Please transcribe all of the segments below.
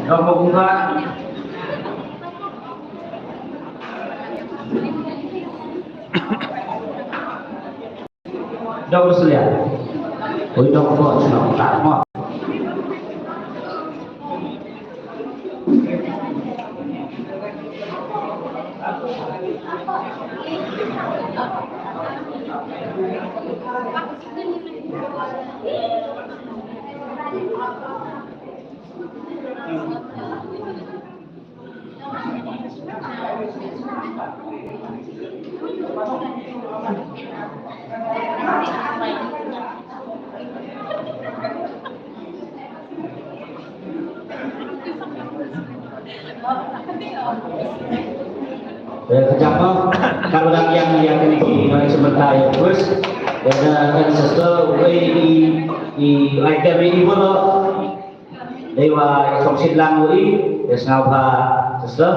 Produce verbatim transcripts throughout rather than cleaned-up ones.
Dong mo kumba. Dong selia. Oi dong mo sino tak mo. Eh, ka jaka, ka ruang yang, yang ini, ini, ini sebentar ya, terus, ya, ada, ada sesuatu, eh, i, i, item ini pun, Dei wa i song sit lang u i, ïa sngewbha, sister.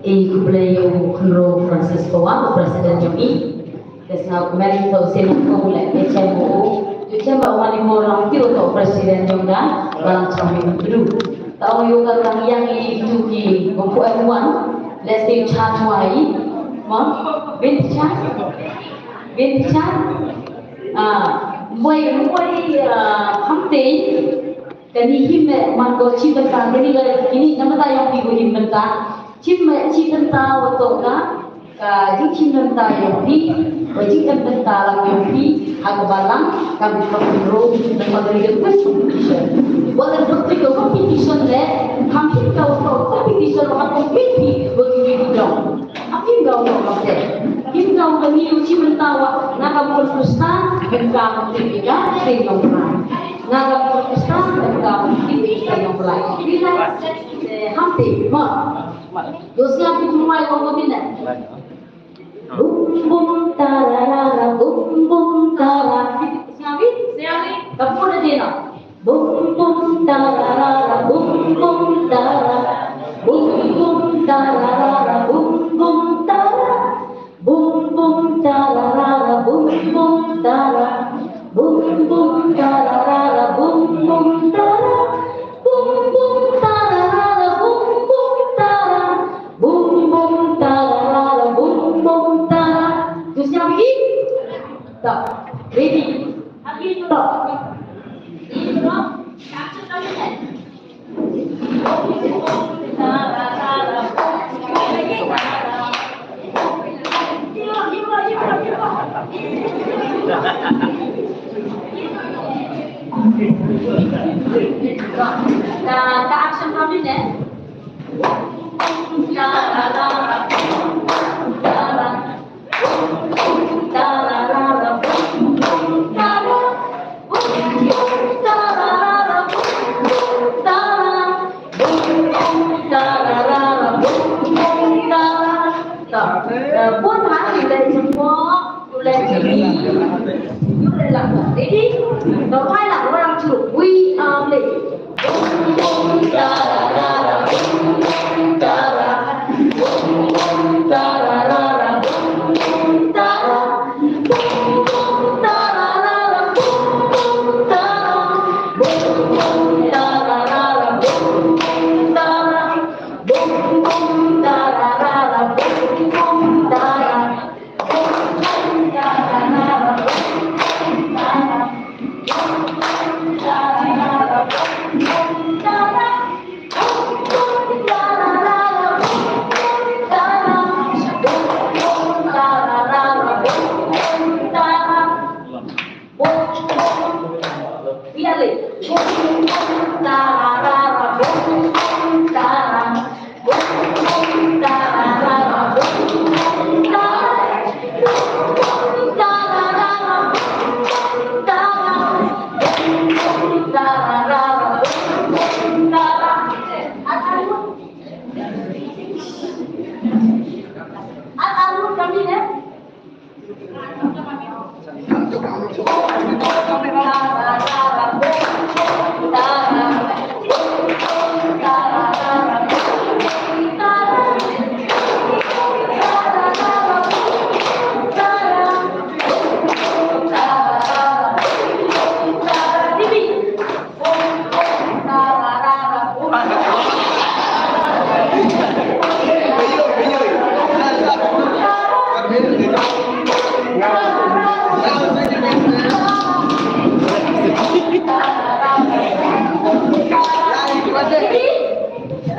I khublei ïa u Khynroo Francis Pawang, u president jong i. Ïa sngewbha kmen to sien ko u leh ïa chem u. Ïa chem ba u mani mo lang ti u to president jong da, ba lang cham ïa u. Ta ong ïa u ka lang ïa i tu ki bym pu ai wan. Let's say chat wai. Mo? Bin chat. Bin chat. Ah, moi, moi, ah, Khamtei. Kani hi me man ko chi bynta kani la kini nama ta yong pi ko hi bynta. Chi me chi bynta wa to ka. Ka jingkynmaw bynta ïa phi, ka jingkynmaw bynta lang ïa phi, ha kaba lang, kam, kam ro, nang ba ri request competition. Wat la put ko competition le, kam phi ka ko competition wa compete phi, wa ki ri dong. Kam phi ka ko compete. Phi ka ko ni u chi mynta wa, na ka pun pista, ka ka pun pika, ka ka pun. Na ka pun pista, ka ka pun pika, ka ka pun. Phi la, eh, ham phi, ma. Yo siap phi tu mai ko ko ni. Bum bum tararara, bum bum tara. Siawi, siawi. Kamu ada dia nak? Bum bum tararara, bum bum tara. Bum bum tararara, bum bum tara. Bum bum tararara, bum bum tara. Bum bum tararara, bum bum tara. Bum bum tararara, bum bum tara. Bum bum tararara, bum bum tara. Terus yang pergi? Tak. Ready. Lagi dulu. Ini dulu. Action kami kan? Ka, ka action kami ne? Bun ha, u leh jingmut, u leh jingmut. U leh lah, ready? Dawai lah, orang tu. We are play.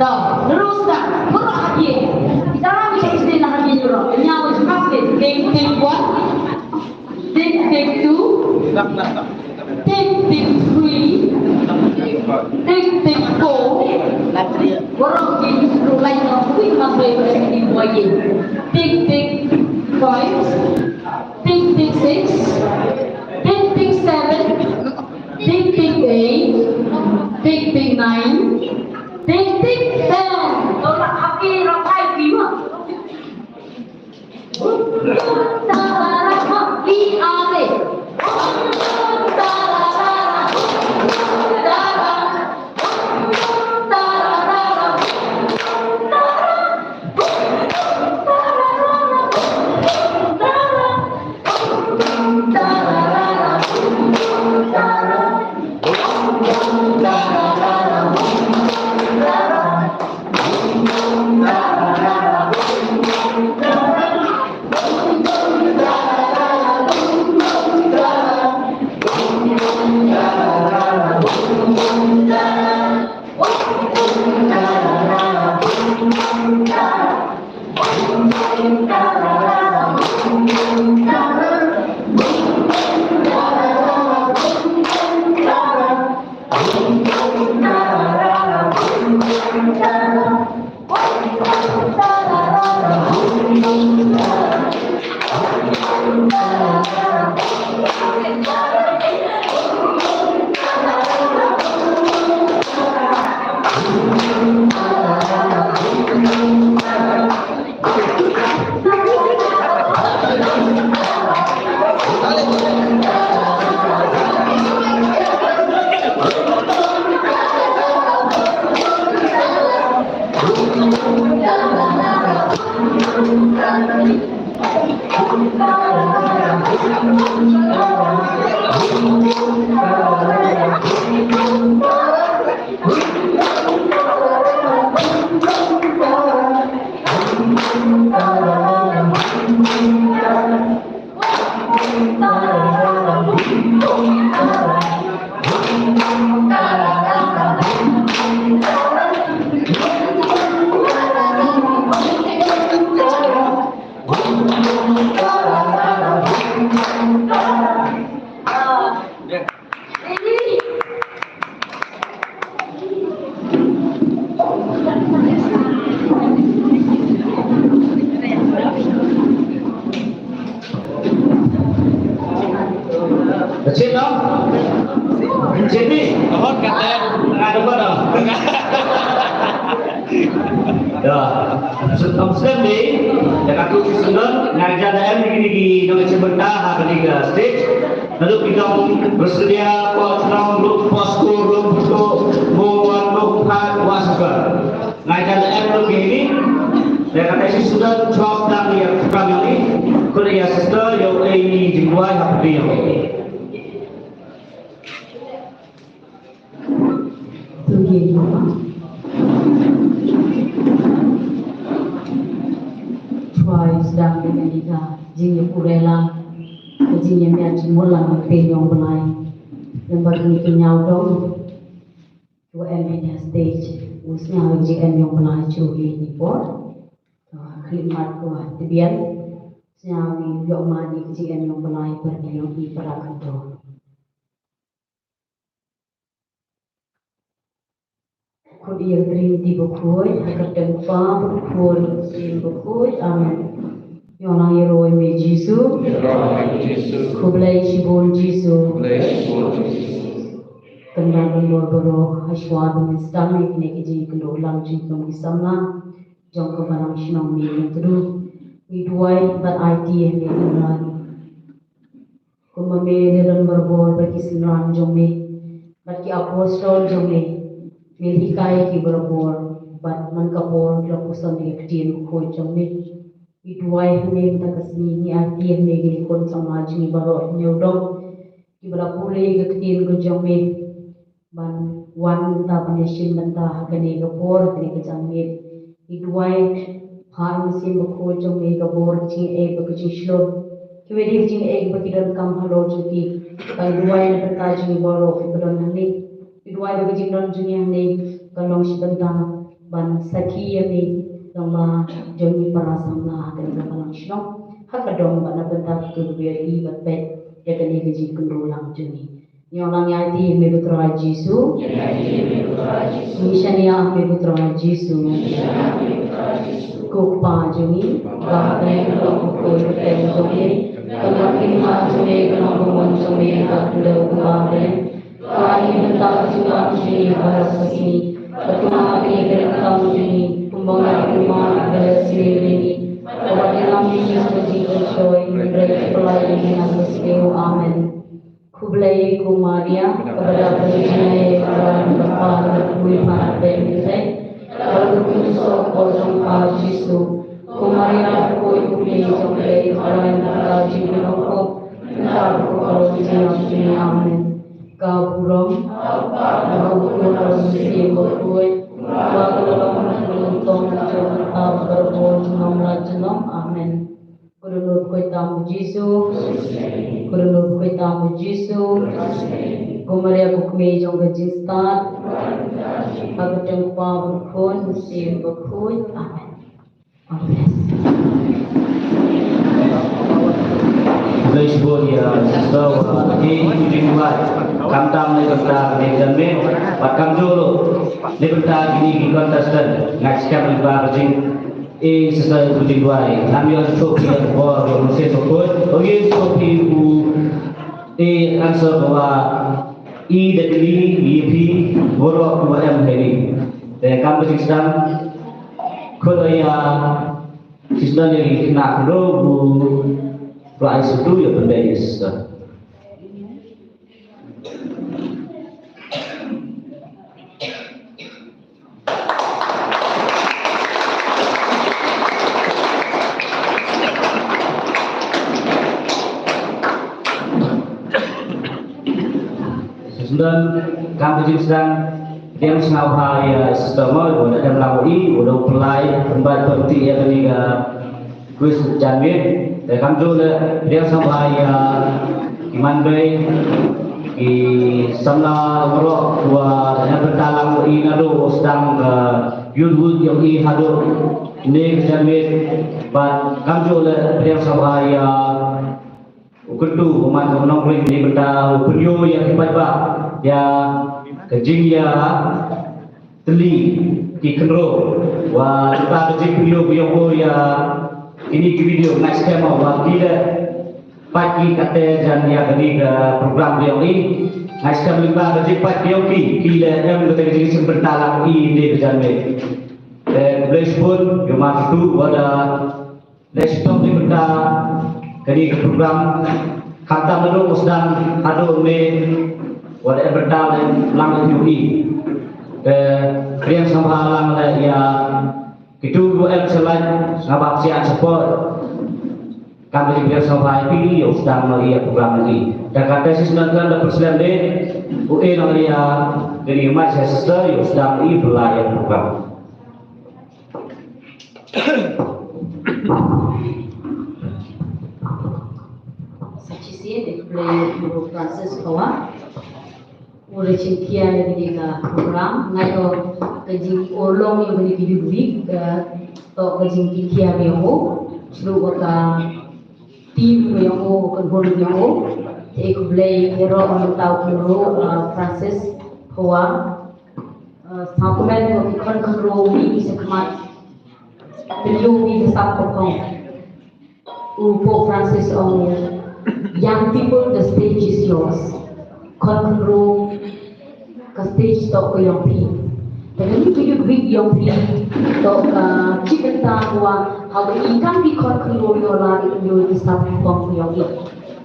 To, terus dah. Murah hati. Kita ambil kat sini lah hati dulu. Ini apa juga sih? Take, take one. Take, take two. Take, take three. Take, take four. Borok di seluruh lain yang mungkin masih berada di buaya. Take, take five. Take, take six. Take, take seven. Take, take eight. Take, take nine. Take, take ten. Tolak api rapai bima. Kecil dong. Kecil ni. Ahot kata. Ada mana? Ya. Am snem ni, ïa katto ki snem, nga ïa da em digi digi nongshim bynta ha kane ka stage. Naduh ki nong bersedia, pos nong, luk pos kur, luk betuk, mung wan, luk phat, wa suka. Nga ïa da em luk ini, ïa kata shi snem, chop dang ïa program ini, khublei ïa sister, ïa u ei ni jingduwai ha phi ïa. Thank you. Twice down in America, jingïapuræ lang, ka jingïamiat jingmut lang ka ktien jong U Blei. Namar kine ki ñiaw dong, kiwa em ha stage, u sngew ka jingem jong U Blei shuh ha kine ki por. Khyllipmat ko Tibian, sñiaw ngi ïoh mane ka jingem jong U Blei, para ki jong i para khyndew. Khut ïa ka Trinity bakhuid, ha ka kyrteng U Kpa, bad U Khun, bad U Mynsiem Bakhuid. Amen. Ïoh nang ïaroh me Jisu. Khublei shibun Jisu. Kyndan ban ïoh baroh, ha shuwa ban sdang ïa kine ki jingkynduh lang jingkynduh ki samla jong ka balang shnong Mawthadraishan. Ngi duwai bad aiti ïa kine ki samla. Kumba me la don barabor bad ki synran jong me, bad ki apostol jong me, me hikai ki barabor, bad man ka por ki la puson ïa ka ktien bakhuid jong me. Ngi duwai ha me mynta ka sngi, ngi aiti ha me kine ki khun samla jong ngi baroh, ñiewdong kiba la pule ïa ka ktien ka jong me. Ban wan mynta ban ïashim bynta ha kane ka por, ha kane ka janmiet. Ngi duwai, Kpa, Mynsiem Bakhuid jong me, ka bor, ka jingeh bad ka jingshlur, kiwei de ka jingeh ba ki donkam halor jong ki. Ngi duwai na bynta jong ngi baroh kiba don hangne. Ngi duwai ba ka jingdon jong ngi hangne kan long shi bynta ban sakhi ïa me, lem bad jong ngi para samla ha kane ka balang shnong, ha ka dong bad na bynta ka jong ka B R E bad peit ïa kane ka jingkynduh lang jong ngi. Ngi ong lang ïa ti me ko Trai Jisu. Ngi shaniah me ko Trai Jisu. Ko Kpa jong ngi ba ha bneng, ko Kynrad jong me, ka long ka ktien jong me, ka long ka mon jong me ha ka khyndew kumba ha bneng. Ai ïa ngi mynta ka jingwan jong ngi ha kane ka sngi. Bad kumta ïa ngi ruh kumba ngi ïa ngi, kumba ngi ïa ngi ruh kumba ngi ïa ngi. Bad wat ïalam ïa ngi ha ka jingpynshoi, hynrei pynlait ïa ngi na ka sniew. Amen. Khublei ko Maria, kaba dap da ka jingai, ka Trai ka Kpa, ka dap kyrkhu ïa phi ha ki kmie, bad ha ka por jong phi Jisu. Ko Maria, ko kmie jong U Blei, kyrpad ïa ngi ki jingpynlong, mynta bad ha ka por jong ngi. Amen. Ka burom, ka burom, ka burom, ka burom, ka burom. Amen. Ko don u kyrteng u Jisu. Ko don u kyrteng u Jisu. Ko Maria ko kmie jong ka jingstad. Ha ka kyrteng u Kpa bad u Khun bad u Mynsiem Bakhuid. Amen. Amen. Khublei shibun ïa sister ba la ïoh ïa ka jingduwai. Khamtam na ka bynta kane ka janmiet bad kamjooh ruh na ka bynta kine ki contestant. Nga ngeit skhem ba ka jing E, sister, u jingduwai. Ngam ïoh shuh ïa ka bor ïa u Mynsiem Bakhuid. Ïoh shuh ïa u, e, answer ba i da kylli ïa phi baroh kiba em ha ïing. Te kam ka jingsdang, khot ïa sister ïa ki khynnah khyndew ba la ai sngewthuh ïa pynbeit ïa sister. Shisien, kam ka jingsdang, pdiang sngewbha ïa sister Mol, u da dem lang u i, u da u pynlait, pynbeit pynti ïa kane ka quiz janmiet. Te kamjooh leh, pdiang sngewbha ïa ki manbei, ki samla baroh, kiba da bynta lang u i naduh u sdang ka Youth Week jong i haduh kane ka janmiet. Bad kamjooh leh, pdiang sngewbha ïa u kyntu, u man u nongrim, na bynta u pynïoh ïa ki paidbah ïa ka jingïatylli ki khynroo. Wat na ka bynta ka jingpynïoh ïa u ïa kine ki video, nga ngeit skhem ba ki la peit ki katto katne jan ïa kane ka program jong i. Nga ngeit skhem lyngba ka jingpeit jong ki, ki la em katto katne ka jingsngewbha lang ïa kane ka janmiet. Te khublei shibun ïa u ma kyntu, wat la leh shitom na ka bynta kane ka program. Khamtam naduh u sdang haduh mynne, wat la em bynta lang ïa u i. Te pdiang sngewbha lang leh ïa kito kiba em sha live, sngewbha phi support. Kam ka jingpdiang sngewbha ïa phi ïa u sdang ïa u program jong i. Te kata shisien kan da president de, u e lang ïa kane ka mic sha sister ïa u sdang ïa u pynlait ïa u program. Sa shisien, eh, khublei ïa u Francis Phawa. U la shim khia ïa kane ka program, nga ïoh ka jingurlong ïa kane ka Youth Week, ka toh ka jingkhia ïa u, shuh ka team ïa u, ka hur ïa u. Te khublei ïa u, mynta u khynroo, uh, Francis Phawa. Uh, sngewkmen ïa ki khon khynroo wi ki sa khmat. Pynïoh wi ki sap ka phong. U Pope Francis ong, "Young people, the stage is yours." Khon khynroo, ka stage toh ka yong phi. Te kane ka Youth Week yong phi toh ka jingkynta ba haba i kam ki khon khynroo ïoh lad, i ïoh i sap phong yong i.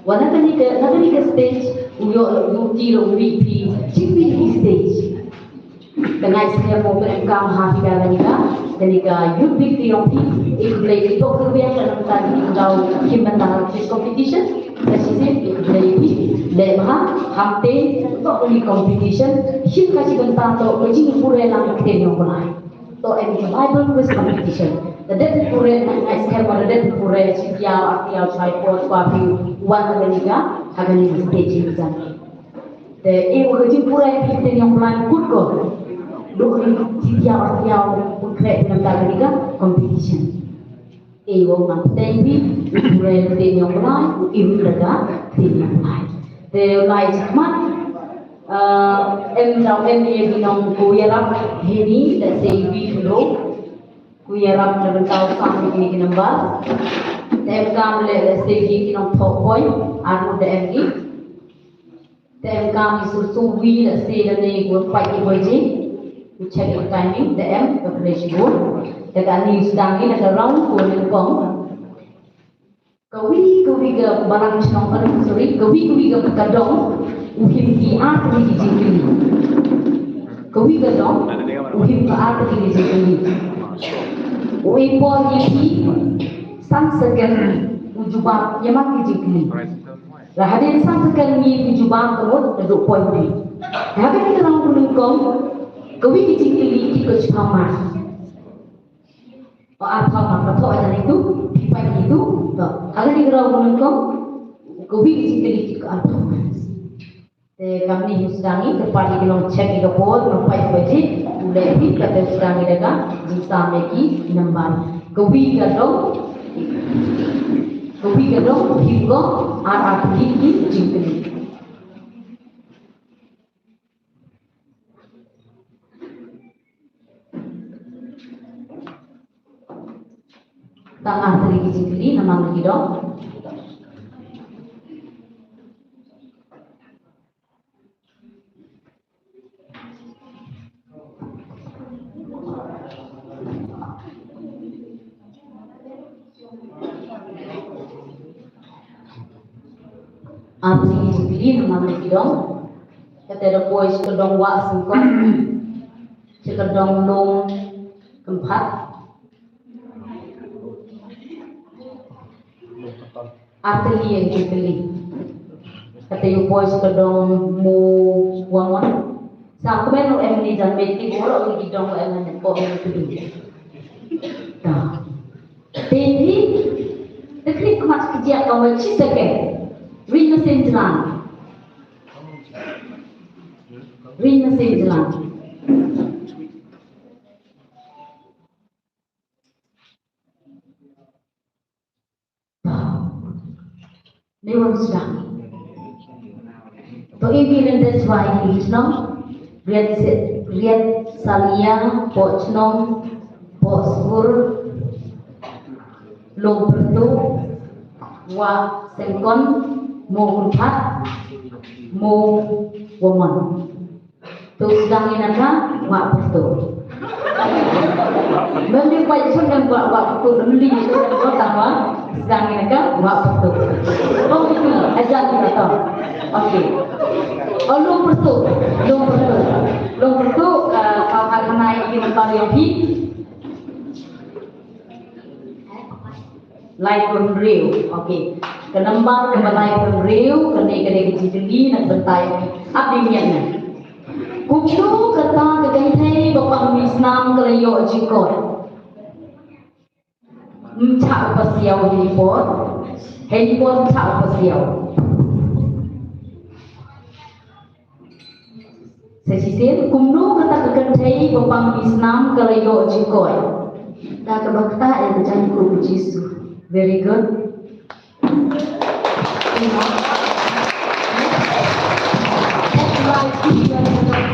Wat na kane ka, na kane ka stage u ïoh, u ïoh ki la u mih phi, jingmih phi stage. Te nga ngeit skhem ba u pyndonkam ha phi ka kane ka, kane ka Youth Week ka yong phi. I khublei ïa phi, to khublei ïa ka nangta ki dau kim bynta ha quiz competition. Sa shisien i khublei ïa phi. Leh bha, hamte to kane competition, shim ka shi bynta to ka jingpule lang ka ktien yong U Blei. To em ka Bible quiz competition. Te dep pule, nga ngeit skhem ba dep pule shi ïa ar ïa shai por ba phi wan ha kane ka, ha kane ka stage ka jong. Te i wa ka jingpule ka ktien yong U Blei kut ko. Duk ni tiap tiap pun krek dalam tadi ka competition. Eh, wong nang teng ni, pure teng yang lai, ibu daga teng yang lai. Te lai chikmat, eh, em dau em ye binong ku yarap hini, let's say, we flow. Ku yarap na bentau sang ni ki number. Te em kam le, let's say, ki nong thok boy, aru de em ni. Te em kam i sur su wi la se la ne gun pait i boi ji. U check i timing te em ka play shi gun. Te ka ni sdang i na ka round ko ni kong. Ka wi ka wi ka barang chnong ka, sorry, ka wi ka wi ka ka dong. U him ki ar ka wi ki jingkylli. Ka wi ka dong. U him ka ar ka wi ki jingkylli. U i por i phi san second u jubab ïa man ki jingkylli. La hadien san second ngi ki jubab ka mut da duk point phi. Te ha kane ka round ka nyngkong, ka wi ki jingkylli ki ko shiphaw mar. O arphaw mar, ka thoh ïa itu, phi pait itu. To, ha kane ka round ka nyngkong, ka wi ki jingkylli ki ko arphaw mar. Te kamni u sdang i, kyrpad ïa ki long check ïa ka por, long pait baje, u leh phi, kata u sdang i da ka jingsam ïa ki number. Ka wi ka dong, ka wi ka dong, phi ko, ar ar tylli ki jingkylli. Tang ar tylli ki jingkylli, namar ki dong. Ar tylli ki jingkylli, namar ki dong. Kata da poi shi ka dong Wah Syngkon. Shi ka dong Lum Kynphat. Ar tylli ïa ki jingkylli. Kata ïa u poi shi ka dong Mo Wamon. Sa kumne em ni jan beti boro ïa ki dong em ni ko em ni. Ta. Te phi, te klik mat ki jia ka ma chi second. Ring na sen jlan. Ring na sen jlan. Ni wan sdang. To i ki lyndet wai ki chnong. Riat se-, riat salia, po chnong, po skur, Lum Pyrtuh, Wah Syngkon, Mo Kynphat, Mo Wamon. To sdang ïa naka, Wah Pyrtuh. Mem di kwai chun em Wah, Wah Pyrtuh, mem di chun em Wah, tang Wah, sdang ïa naka, Wah Pyrtuh. Oh, itu, ajar kita to. Okey. Oh, Lum Pyrtuh, Lum Pyrtuh. Lum Pyrtuh, eh, kau kan menai di mentari yang hi. Laiphew hynriew. Okey. Ka number kaba laiphew hynriew, kane ka dei ka jingkylli na ka bynta ïa phi. Ap dei miet ne. Kumno kata ka kynthei ba pang mih snam ka la ïoh jingkoit? Ym chah u pasiaw hynrei por. Hynrei por ym chah u pasiaw. Sa shisien, kumno kata ka kynthei ba pang mih snam ka la ïoh jingkoit? Da kaba ktah ïa ka jaiñkup u Jisu. Very good.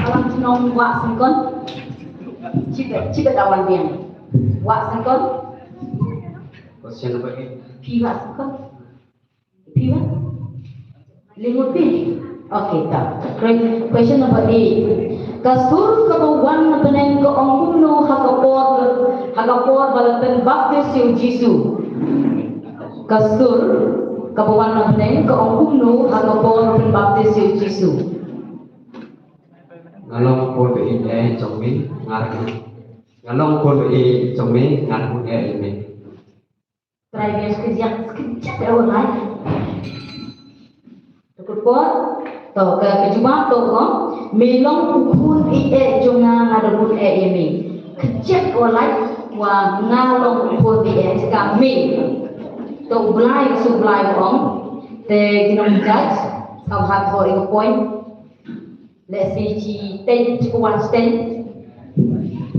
Alang chnong Wah Syngkon. Chibat, chibat awan biang. Wah Syngkon. Question number eight. Phi Wah Syngkon. Phi ba? Lyngngoh phi? Okay, ta. Que-, question number eight. Ka sur kaba wan na bneng ka ong kumno ha ka por, ha ka por ba la pynbaptis ïa u Jisu? Ka sur kaba wan na bneng ka ong kumno ha ka por ba pynbaptis ïa u Jisu? Nga long u khun ba ïeit jong me, nga ruh. Nga long u khun ba ïeit jong me, nga ruh ïeit ïa me. Trai biang skejap, skejap ïa u lai. To ka por, to ka, ka jubab to ko, me long u khun ïeit jong nga, nga da bun ïeit ïa me. Kjat u lai, wa nga long u khun ïeit jong ka me. To u Blai, u Blai u ong, te ki nong judge, sngewbha thoh ïa ka point. Let's say chi ten, chi wan ten.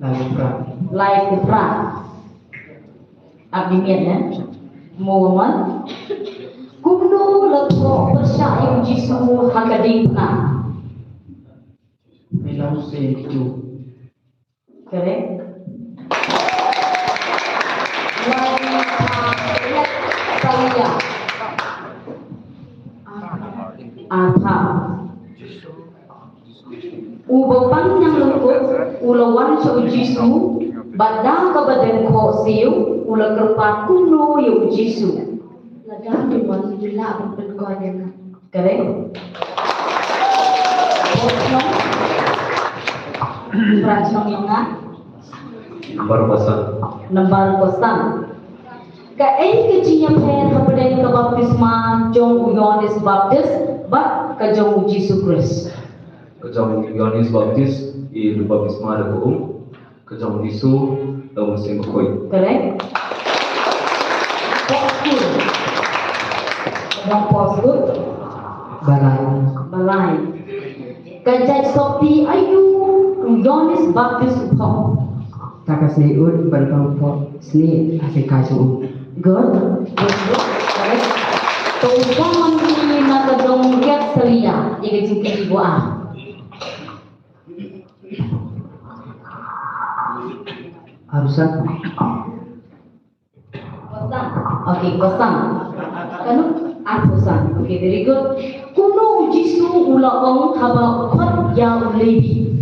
Lai phra. Lai phra. Ap di miet, eh? Mo man. Kumno la thoh pyrshah ïa u Jisu ha ka diengphna? Phi la u se tu. Correct. Lai phra. Salia. Arphew. U Bapang Nonglyngkhuh u la wan sha u Jisu, bad da kaba dang khohsiew u la kyrpad kumno ïa u Jisu? Lada u wan, u lah ban pynkoit ïa nga. Correct. Phra shnong ïa nga. Nambar khatsan. Nambar khatsan. Kaei ka jingïapher hapdeng ka baptisma jong u Ïoannis Baptist bad ka jong u Jisu Khrist? Ka jong u Ïoannis Baptist i la baptisma da ka um, ka jong u Jisu da u Mynsiem Bakhuid. Correct. Poh skul. Ka jong poh skul. Balai. Balai. Ka jait sotti aïu u Ïoannis Baptist u phong? Te ka snieh ud bad ka phong snieh ha seng kai jong u. Good. Good, good. Correct. To u phong man ki na ka dong riat salia, ïa ka jingkylli ba ar. Arphew san. Khatsan. Okay, khatsan. Kano? Arphew san. Okay, very good. Kumno u Jisu u la ong haba u khot ïa u Lebi?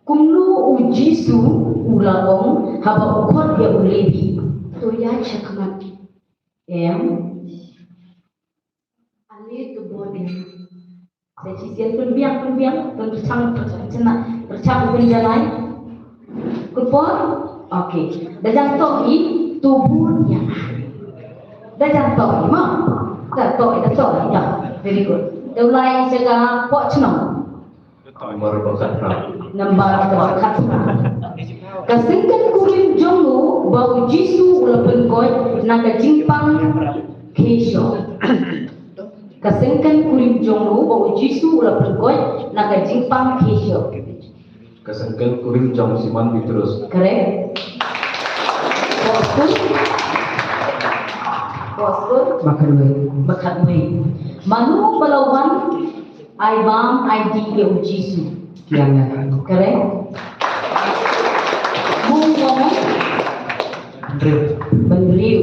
Kumno u Jisu u la ong haba u khot ïa u Lebi? To ïa check mat. Em. Ale to bor ïa. Sa shisien pynbiang, pynbiang, pynpyrshang, pyrshang, pyrshang, pynbiang lai. Kut por? Okay. Da jan toh i, to bun ïa. Da jan toh i, ma? Da toh i, da toh i, da. Very good. Da u lai sha ka poh chnong. Nambar ba khatphra. Nambar ba khatphra. Ka sengken kurim jong u ba u Jisu u la pynkoit na ka jingpang khie shuh. Ka sengken kurim jong u ba u Jisu u la pynkoit na ka jingpang khie shuh. Ka sengken kurim jong u Simon Petrus. Correct. Poh skul. Poh skul. Ba khatwei. Ba khatwei. Mano ba la wan ai bam ai dih ïa u Jisu? Ki Anna. Correct. Mo, mo, mo. Hynriew. Hynriew.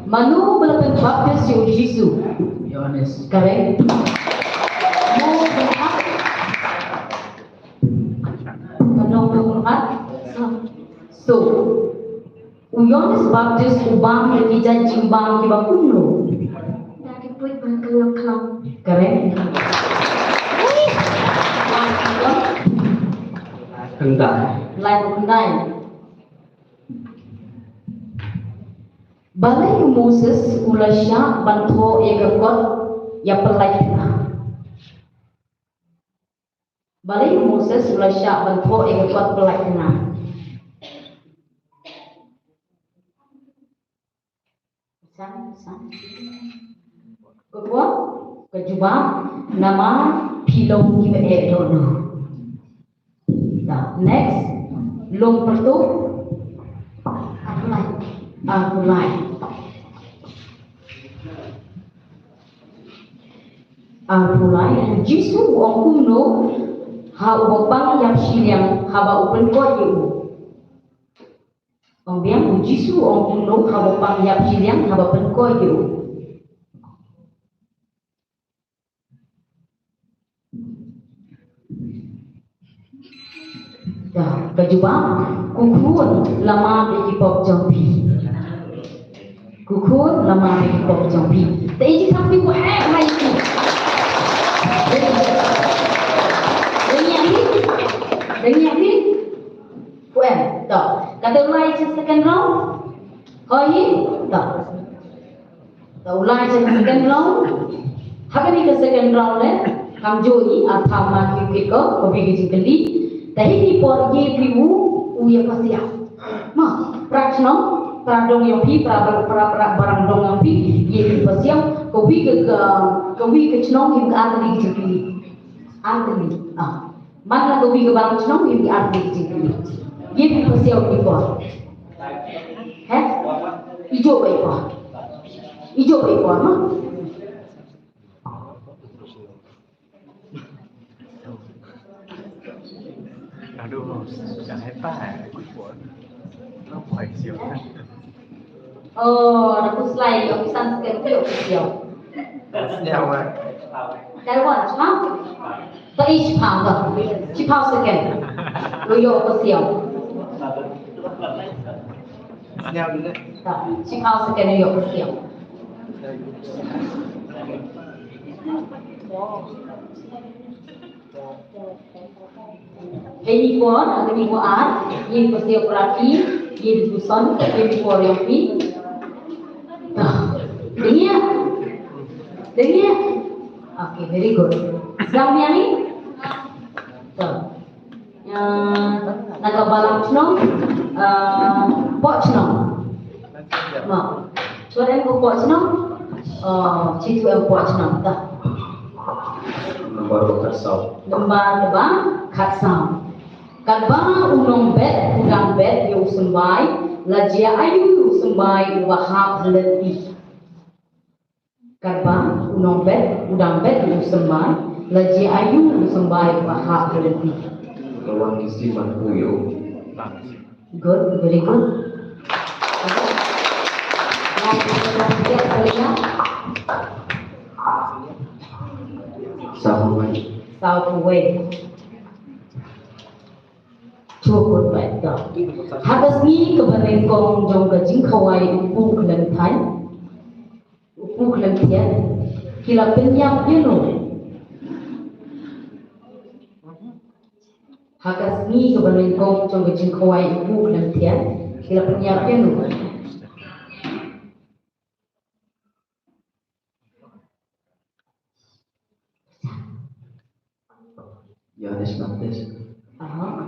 Mano ba la pynbaptis ïa u Jisu? Ïoannis. Correct. Mo, mo, mo. Ka nong ka nong kat. So, u Ïoannis Baptist u bam da ki jait jingbam kiba kumno? Da ki puit bad ka lok khlong. Correct. Khyndai. Lai khyndai. Balei u Moses u la shah ban thoh ïa ka kot ïa pynlait tnga? Balei u Moses u la shah ban thoh ïa ka kot pynlait tnga? San, san. Ka kot, ka jubab, namar phi long kiba eh dohnud. Da, next. Long pyrtuh. Arphew lai. Arphew lai. Arphew lai, u Jisu u ong kumno ha u bapang ïap shiliang haba u pynkoit ïa u? Ong biang, u Jisu u ong kumno ha u bapang ïap shiliang haba pynkoit ïa u? Da, ka jubab, ko khun, la map ïa ki pop jong phi. Ko Khun lama phi pop jong phi. Te i jingkam phi ko em ha i phi. Dang ïa phi. Dang ïa phi. Ko em. To. Kata u lai cha second round. Hoi hi. To. To u lai cha second round. Ha kane ka second round ne. Kam ju i ar pham ma ki ki ko ko bi ki jingkylli. Te hi ki por ki phi u u ïa pasiaw. Ma, pra chnong, pra dong ïong phi, pra, pra, pra, pra barang dong ïong phi, ïa phi pasiaw, ka wi ka, ka, ka wi ka chnong ïa ka artylli ka jingkylli. Artylli, ah. Man la ka wi ka barang chnong ïa ka artylli ka jingkylli. Ïa phi pasiaw ïa phi. He? Ijo bai pa. Ijo bai pa, ha? Aduh, jangan hebat. Apa sih? Oh, aku slide, aku san second, aku siap. Siap, Wan. Dah, Wan, ha? Tak, eh, chipau, tak. Chipau second. Lu yo, aku siap. Siap, deh. Tak, chipau second, lu yo, aku siap. Hei ni por, ada ni por ar, ni por siap perhati, ni di tuson, ni por yang pi. Dah. Dengar? Dengar? Okay, very good. Sedang ni, ni? Tuh. Na ka balang chnong, eh, poh chnong. Ma. Chuan em ko poh chnong. Oh, chitu em poh chnong ta. Number ba khatsaw. Number ba khatsaw. Katba u nongbet u dang bet ïa u symbai, la jia aïu u symbai uba hap ha lynti. Katba u nongbet u dang bet ïa u symbai, la jia aïu u symbai uba hap ha lynti. Ka wan ki steam man ku ïa u. Good, very good. Saw phew wei. Saw phew wei. Chukut bai ta. Ha ka sngi kaba nyngkong jong ka jingkhawai u pu khlem thaiñ, u pu khlem thiat, ki la pynïap ïa no? Ha ka sngi kaba nyngkong jong ka jingkhawai u pu khlem thiat, ki la pynïap ïa no? Ïoannis Baptis. Aha.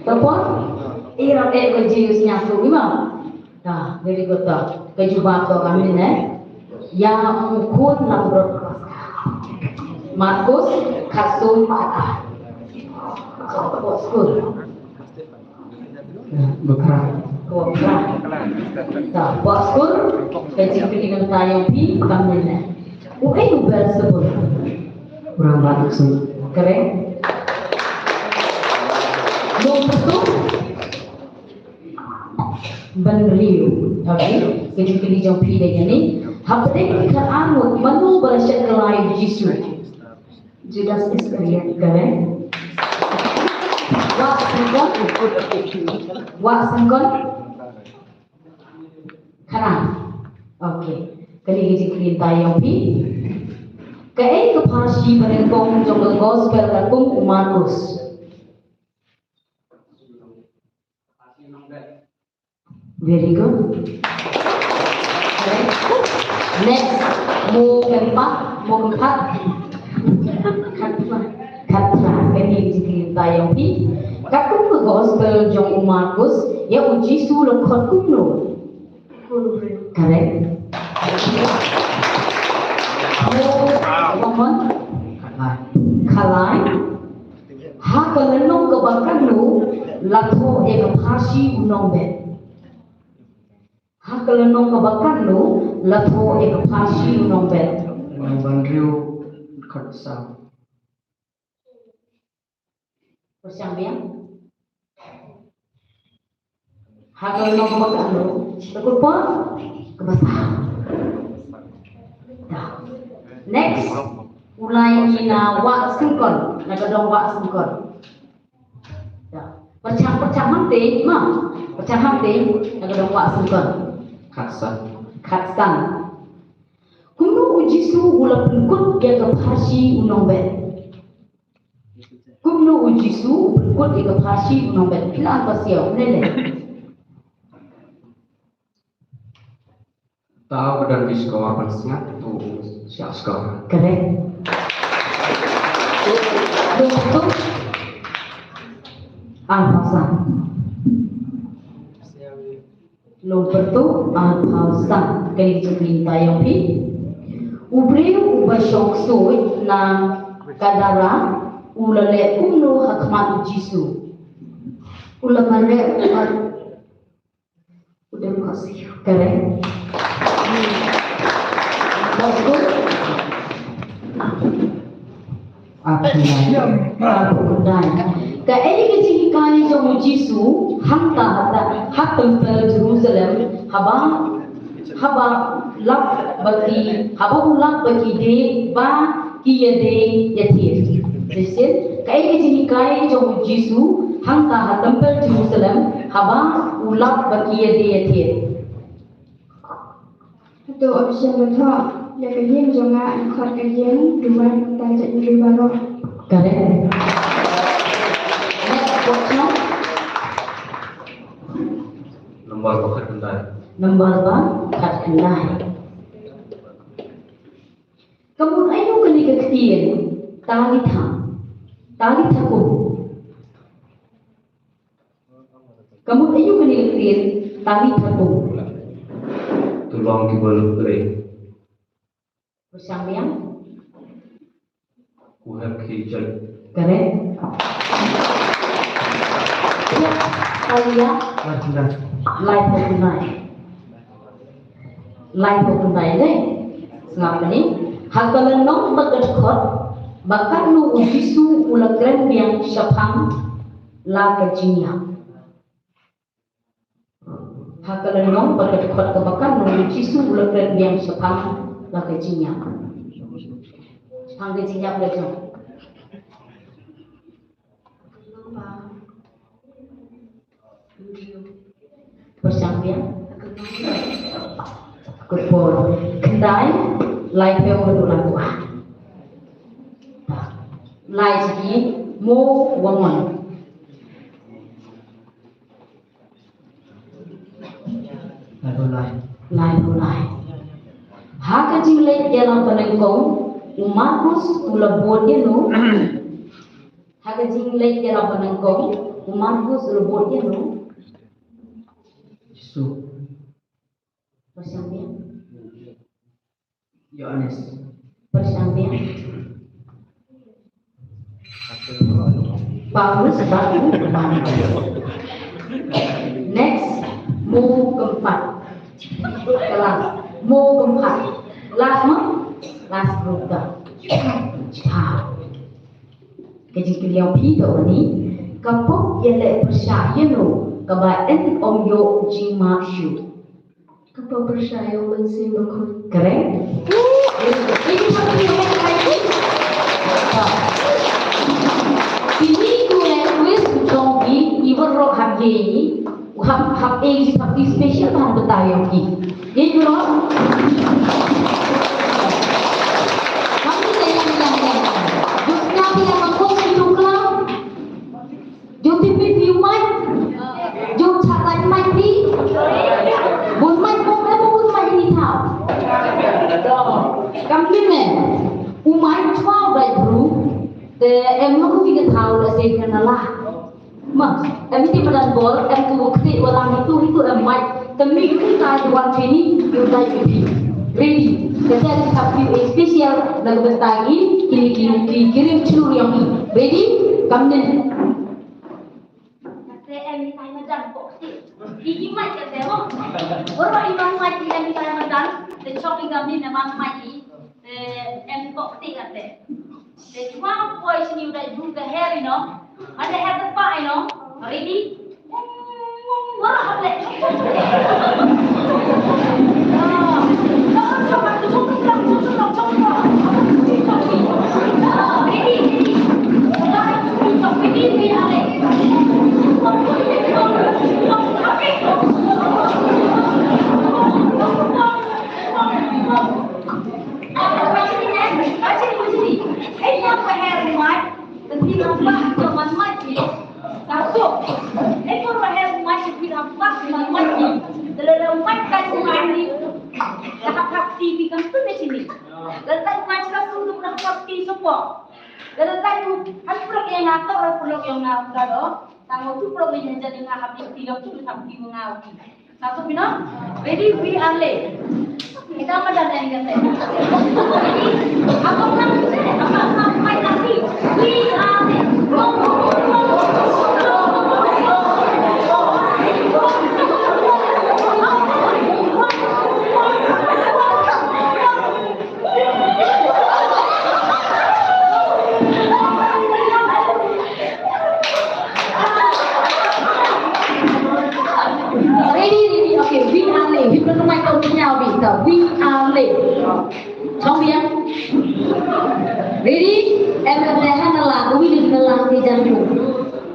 Tapo? Ira e ko Jisus nyatu imo. Ta, very good ta. Ka jubab to kane ne. Ïa u khun langbrot Paskha. Markus khatsoo khatar. Ko skul. Ba phra. Ko phra. Ta, ba skul, ka jingkylli nangta ïa phi, kam mynne. Uei u Beelzebul? U rangbah duksu. Correct. Number two. Bynriew. Okay. Ka jingkylli jong phi dei kane. Hapdeng ki khatar ngut, mano ba la shet kylla ïa u Jisu? Judas Iskariot, correct? Wah sengkon? Wah sengkon? Kane. Okay. Kane ka jingkylli nangta ïa phi. Kaei ka pharshi ba nyngkong jong ka gospel katkum u Markus? Very good. Next. Mo kynpat, mo kynpat. Khatphra. Khatphra. Kane ka jingkylli nangta ïa phi. Katkum ka gospel jong u Markus, ïa u Jisu la khot kumno? Correct. Mo, mo kynpat. Khalai. Ha ka lynnong kaba katno la thoh ïa ka pharshi u nongbet? Ha ka lynnong kaba katno la thoh ïa ka pharshi u nongbet? Lynnong ba hynriew khatsaw. Pyrshang biang. Ha ka lynnong kaba katno? Ka kut por? Kaba saw. Next. U lai ngi na Wah Syngkon, na ka dong Wah Syngkon. Pyrshang, pyrshang hangtei, ma. Pyrshang hangtei, na ka dong Wah Syngkon. Khatsan. Khatsan. Kumno u Jisu u la pynkut ïa ka pharshi u nongbet? Kumno u Jisu u pynkut ïa ka pharshi u nongbet? Phi lah ban pasiaw, ne le? Uta uba don ki shkor ban sngap, uta u shah shkor. Correct. Lum pyrtuh arphew san. Lum pyrtuh arphew san. Kane ka jingkylli mynta ïa phi. U briew uba shong ksuid na Gadara u la leh kumno ha khmat u Jisu? U la mareh, u la Correct. That's good. Arphew khyndai. Arphew khyndai. Kaei ka jinghikai jong u Jisu hangta ha, ha templ Jerusalem haba, haba lap ba ki, haba u lap ba ki die, ba ki ïadie ïathied. Shisien, kaei ka jinghikai jong u Jisu hangta ha templ Jerusalem haba u lap ba ki ïadie ïathied? Hato u Jisu u ong, ïa ka ïing jong nga yn khot ka ïing duwai, kumta jait bynriew baroh? Correct. Next question. Number ba khatkhyndai. Number ba khatkhyndai. Ka mut aïu kane ka ktien Talitha? Talitha kum. Ka mut aïu kane ka ktien Talitha kum? To long kiba lut briew. Pyrshang biang. Ko hep khie jait. Correct. Talia. Laiphew khyndai. Laiphew khyndai, ne? Sngap kane. Ha ka lynnong ba ka dkhot ba katno u Jisu u la kren biang shaphang la ka jingïap? Ha ka lynnong ba ka dkhot kaba katno u Jisu u la kren biang shaphang la ka jingïap? Shaphang ka jingïap la jong. Pyrshang biang. Ka por khyndai, laiphew, ka dkhot la. Lai shi, mo, wa mon. Laiphew lai. Laiphew lai. Ha ka jingleit ïalap banyngkong u Markus u la bud ïano? Ha ka jingleit ïalap banyngkong u Markus u la bud ïano? Jisu. Pyrshang biang. Ïoannis. Pyrshang biang. Paulus bad u Barnabas. Next, mo keempat. Last, mo keempat. Last mo? Last group dah. Ka jingkylli ïa phi ka uni, ka pop ïaleh pyrshah ïano kaba yn ym ïoh jingmap shuh? Ka pop pyrshah ïa u Mynsiem Bakhuid. Correct. Kine ki leh quiz jong ki, i baroh hap ïa i, hap, hap ïa i, hap i special ban batai ïa ki. Ye bro? Kami dah yang, yang, yang. Jom sngap ïa ka kong sngewthuh klam. Jom phi phi phi u mic. Jom cha mic mic phi. Bun mic bun em bun mic ni thaw. Kam phi me. U mic chwa u dai bru. Te em ha ku ki ka thaw la se ka na la. Ma, em iti madan bor, em tu kti wala mi tu itu em mic. Te mi ku ta wan sini, yu dai yu phi. Ready. Kata kita phi special na ka bynta ngi, kini kini kini kini chulu yang ni. Ready? Kam nin. Kata em i tai madan ko kti. Iki mic kata mo. Bor ba i man mic i em i tai madan. Te chok i kam nin em man mic i. Te em ko kti kata. Te chwa poi sini u dai bru ka her ino. Mane her te pa ino. Ready? Wah, hap leh. Ready, ready. Ready, ready. Nampak ke manmat ni. Satu. Ekor leher manmat di nampak ke manmat ni. Dalam manmat kan manmat ni. Dah tak TV kan tu di sini. Dalam manmat kan tu nak tak TV semua. Dalam tu kan perlu yang nak, perlu yang nak dah. Tang tu perlu yang jadi nak habis tiga tu habis mengawi. Satu bina. Ready, we are late. Kita apa dah dah ingat saya. Apa orang tu saya? Apa orang main lagi? We are late. Go, go, go, go, go. Ready, ready. Okay, we are late. Hi pynrung mai tau kinya bi ta. We are late. Chong bi ya. Ready? Em em dei ha na la, ka wi na la ti jan yu.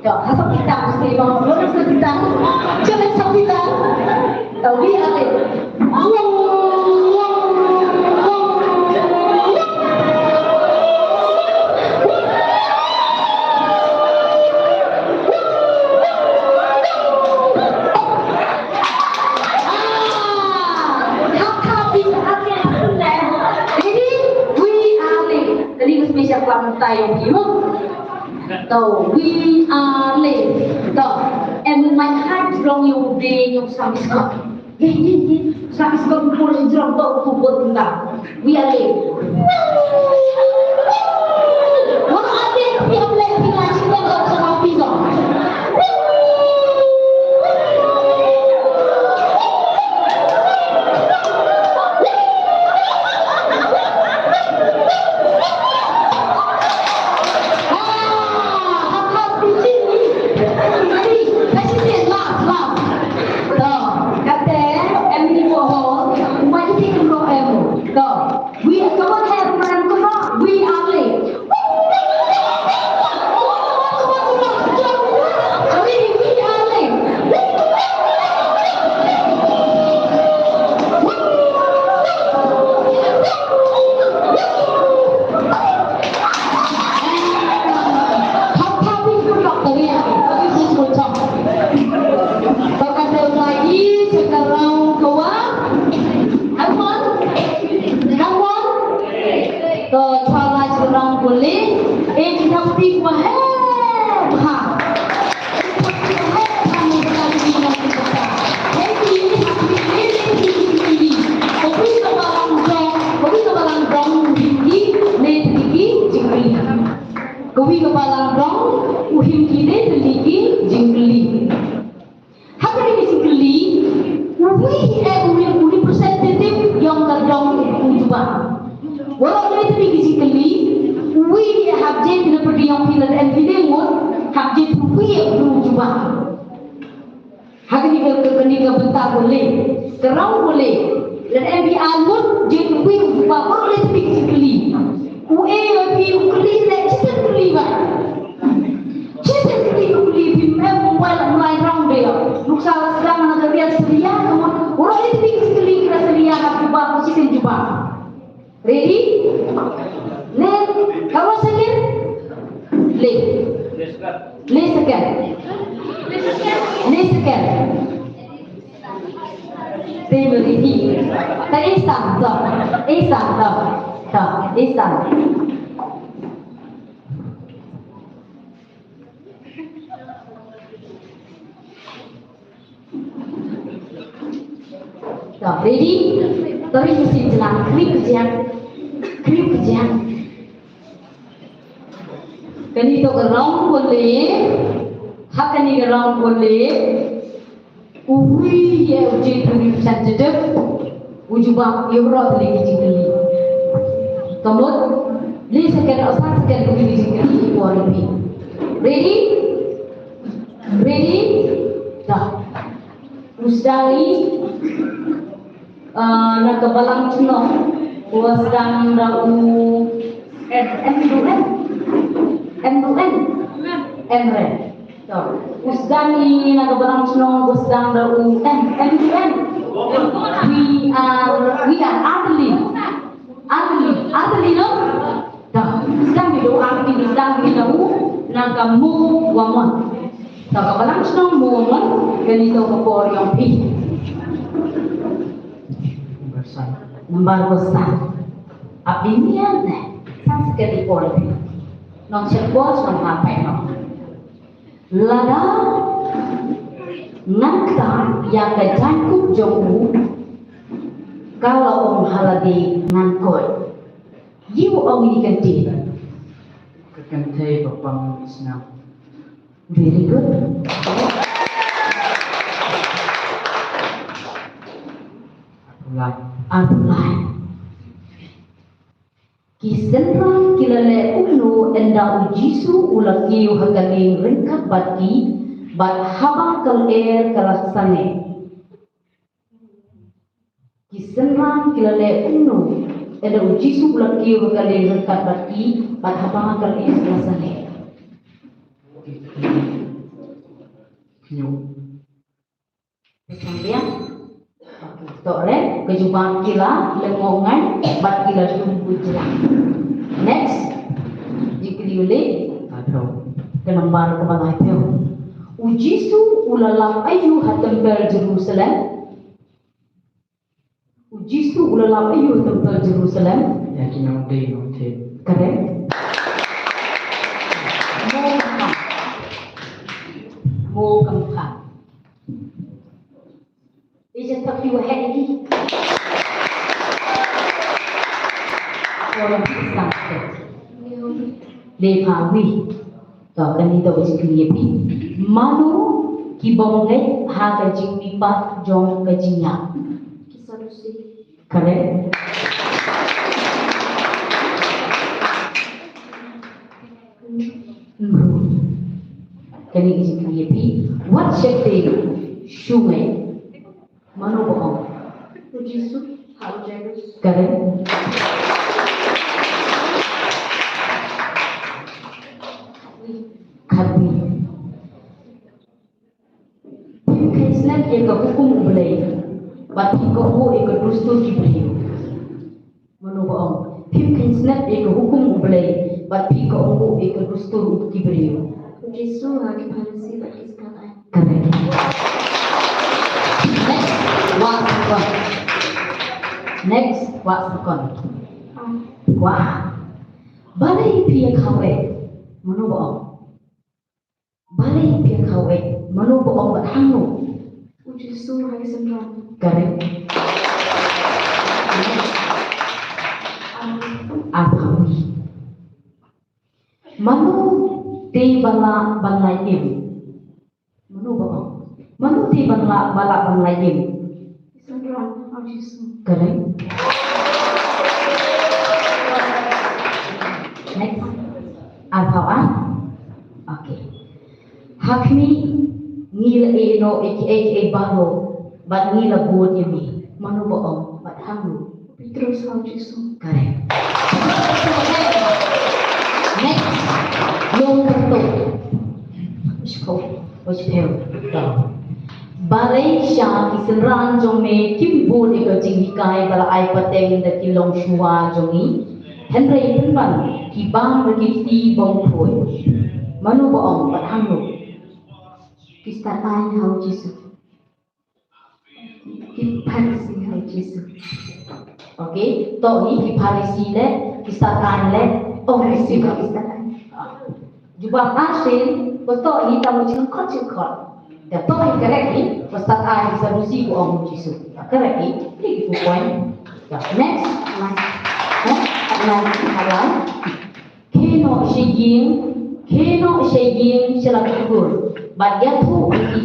To, ha sa kita mesti ba. Lo na sa kita. Chale sa kita. To, we are late. To, we are late. To, em mai ha jrong yung de yung sam iskot. Ye, ye, ye. Sam iskot pur jrong to tu bot nda. We are late. What are they? We are late. We are late. We are late. We, come on, have fun, come on. We are late. Come on. Come on. To chwa la jrong kuli, eh, ki thap ti kwa he, ha. Kawi ka balang dong, kawi ka balang dong, him ki, ne tiki, jingkuli. Kawi ka balang dong, u him ki, ne tiki, jingkuli. Ha kane ka jingkylli, uwei eh u representative jong ka dong u jubab. Waroh kane ka jingkylli, uwei eh hap jied na pyrdi jong phi lada em phi dei ngut, hap jied uwei eh u jubab. Ha kane ka, ka, kane ka bynta ka leh, ka round ka leh, lada em phi ar ngut, jied uwei u jubab, waroh kane ka jingkylli. U eh phi u kylli leh, shisien kylli bha. Shisien kylli, kylli, phim em mobile, mobile rong de. Nuksa la sdang na ka riat Syria, namun waroh leh tbing shisien kylli, kylli Syria, hap jubab, shisien jubab. Ready? Leh, kawa second? Leh. Leh second. Leh second. Te ready. Ta isa, ta. Isa, ta. Ta, isa. Ready? Tari mesti jalan. Klik kejap. Klik kejap. Kani to ka round ko le. Ha kani ka round ko le. Uwi ye uji tuni san jedek. Uju ba ye bro tuli ki jingkylli. Kamut. Li second, oh, sa second tuli ki jingkylli. Ko repeat. Ready? Ready? Dah. Usdari, ah, na ka balang chnong, ko sdang da u M, M du N. M du N. M re. To. Usdari na ka balang chnong, ko sdang da u M, M du N. We are, we are ugly. Artylli, artylli no? Da, sdang ïa u artylli, sdang ïa u. Ka Mo Wamon. To ka Balang Shnong Mo Wamon, kane to ka por ïong phi. Number ko san. Ap dei mian ne. San second i por phi. Nong check watch nong ha pai nong. Lada ngan ktah ïa ka jaiñkup jong u, ka la ong ha lade ngan koit. Ïa u ong ïa ka dei. Ka kynthei ba pang isnam. Very good. Arphew lai. Arphew lai. Ki synran ki la leh kumno ynda u Jisu u la kiew ha ka lieng ryngkat bad ki, bad haba ka lyer ka la sangeh. Ki synran ki la leh kumno ynda u Jisu u la kiew ha ka lieng ryngkat bad ki, bad haba ka lyer ka la sangeh. Khñiuh. Ka chang biang. Okay, to re, ka jubab ki la lyngngoh ngai, bad ki la dum buit jrang. Next. Jingkylli u lei. Ka number kaba laiphew. U Jisu u la lap aïu ha templ Jerusalem? U Jisu u la lap aïu ha templ Jerusalem? Ïa ki nongdie nongthied. Correct. Mo kam khan. Mo kam khan. Ija tapi wahid lagi. Orang Islam. Lepawi. To kane to ka jingkylli ïa phi. Mano ki bym ngeit ha ka jingmihpat jong ka jingïap? Ki Sadusi. Correct. Kane ka jingkylli ïa phi. Wat sheptieng shu ngeit. Mano ba ong? U Jisu ha u Jairus. Correct. Khatwi. Phim kheiñ snep ïa ka hukum U Blei bad phi kohnguh ïa ka dustur ki briew. Mano ba ong? Phim kheiñ snep ïa ka hukum U Blei bad phi kohnguh ïa ka dustur ki briew. U Jisu ha ki Pharisi bad ki stad aiñ. Correct. Next, wah sngewkmen. Next, wah sngewkmen. Wah. Balei phi ïa khaw eh? Mano ba ong? Balei phi ïa khaw eh? Mano ba ong bad hangno? U Jisu ha ki synran. Correct. Arphew. Mano te ba lah ban lait im? Mano ba ong? Mano te ba lah, ba lah ban lait im? Ki synran, ha u Jisu. Correct. Next. Arphew ar. Okay. Ha khmih ngi la ïeh noh ïa kiei kiei baroh bad ngi la bud ïa me. Mano ba ong bad hangno? Petros ha u Jisu. Correct. Next. Long Kyrteng. Ushko. Ushphew. Balei sha ki synran jong me kim bud ïa ka jinghikai ba la ai pateng da ki longshuwa jong ngi? Hynrei pynban ki bam da ki kti bym khuid. Mano ba ong bad hangno? Ki stad aiñ ha u Jisu. Ki Pharisi ha u Jisu. Okay, to hi ki Pharisi leh, ki stad aiñ leh, ong ki Pharisi ki stad aiñ. Jubab arsien, ko to hi tang jingkhot jingkhot. Da to hi correct hi, ko stad aiñ ki Sadusi ko ong u Jisu. Correct hi, hi ki point. Next, next. Next, next. Khie noh sha ïing, khie noh sha ïing sha la ka kur, bad ïathuh ïa ki,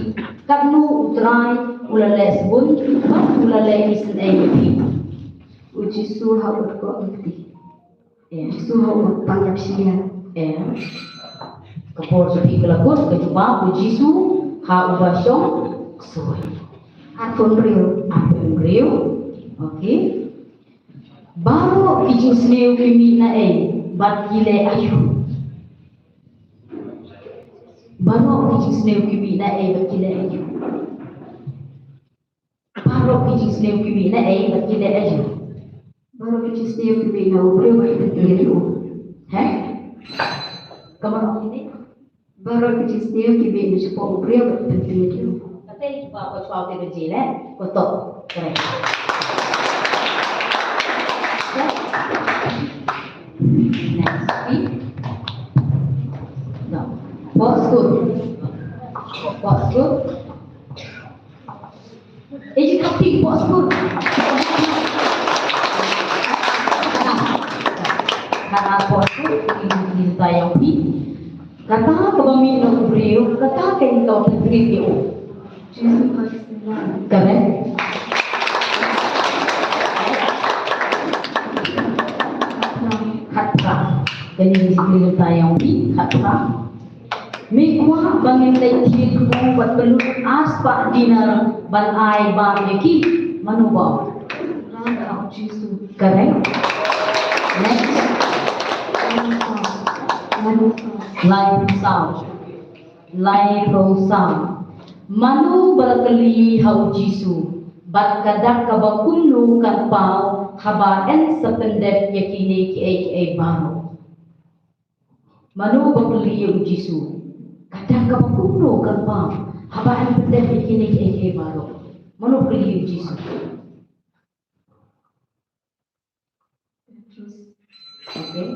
katno U Trai u la leh sbun bad u la leh isynei ïa phi. U Jisu ha u kpoh kti. Em. U Jisu ha u pang ïap shiliang. Em. Ka por sha phi ka la kut, ka jubab, U Jisu ha uba shong ksuid. Arphew hynriew. Arphew hynriew. Okay. Baroh ki jingsniew ki mih na ei bad ki leh aïu? Baroh ki jingsniew ki mih na ei bad ki leh aïu? Baroh ki jingsniew ki mih na ei bad ki leh aïu? Baroh ki jingsniew ki mih na u briew bad ki leh aïu? He? Ka baroh kine? Baroh ki jingsniew ki mih na shapoh u briew bad pynthikna ki. Kata i ba ko chwa te baje le ko to. Correct. Next. No. Box good. Box good. Eh, you have to box good. Kata box good, ini tayang pi. Kata ka ba mih na u briew, kata ka in ka u briew. Jisu Khrist. Correct. Khat phra. Kane ka jingkylli kata ïa u Pete, khat phra. Me kwah ba ngin leit thied kum bad pynlut ar spah dinar ban ai bam ïa ki, mano ba ong? Jisu. Correct. Next. Lai phew saw. Lai phew saw. Mano ba la kylli ha u Jisu, bad ka dak kaba kumno kan paw haba yn sa pyndep ïa kine kiei kiei baroh? Mano ba kylli ïa u Jisu, ka dak kaba kumno kan paw haba yn pyndep ïa kine kiei kiei baroh? Mano ba kylli ïa u Jisu? Okay.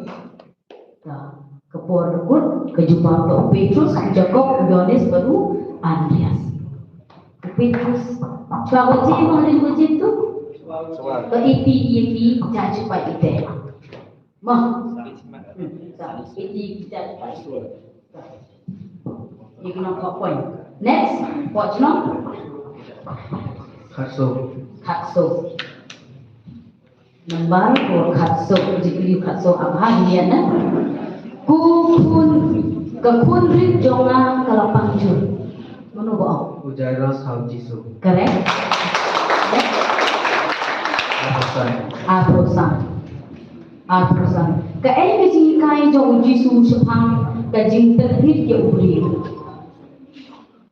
Ka, ka por da kut, ka jubab da u Petrus, u Jakob, u Ïohannes bad u Andreas. U Petrus, chwa baje mo hadien baje tu? Ka iti ïa ki, ja chwa ite. Mo. Ka iti ïa ki, ja chwa ite. Ïa ki nong kok point. Next, watch nong. Khatso. Khatso. Number four, khatso. Jikliu khatso, abha hian na. Ku khun, ka khun rit jong nga ka la pang jur. Mano ba ong? U Jairus ha u Jisu. Correct. Next. Arphew san. Arphew san. Arphew san. Kaei ka jinghikai jong u Jisu shaphang ka jingpynthikna ïa u briew?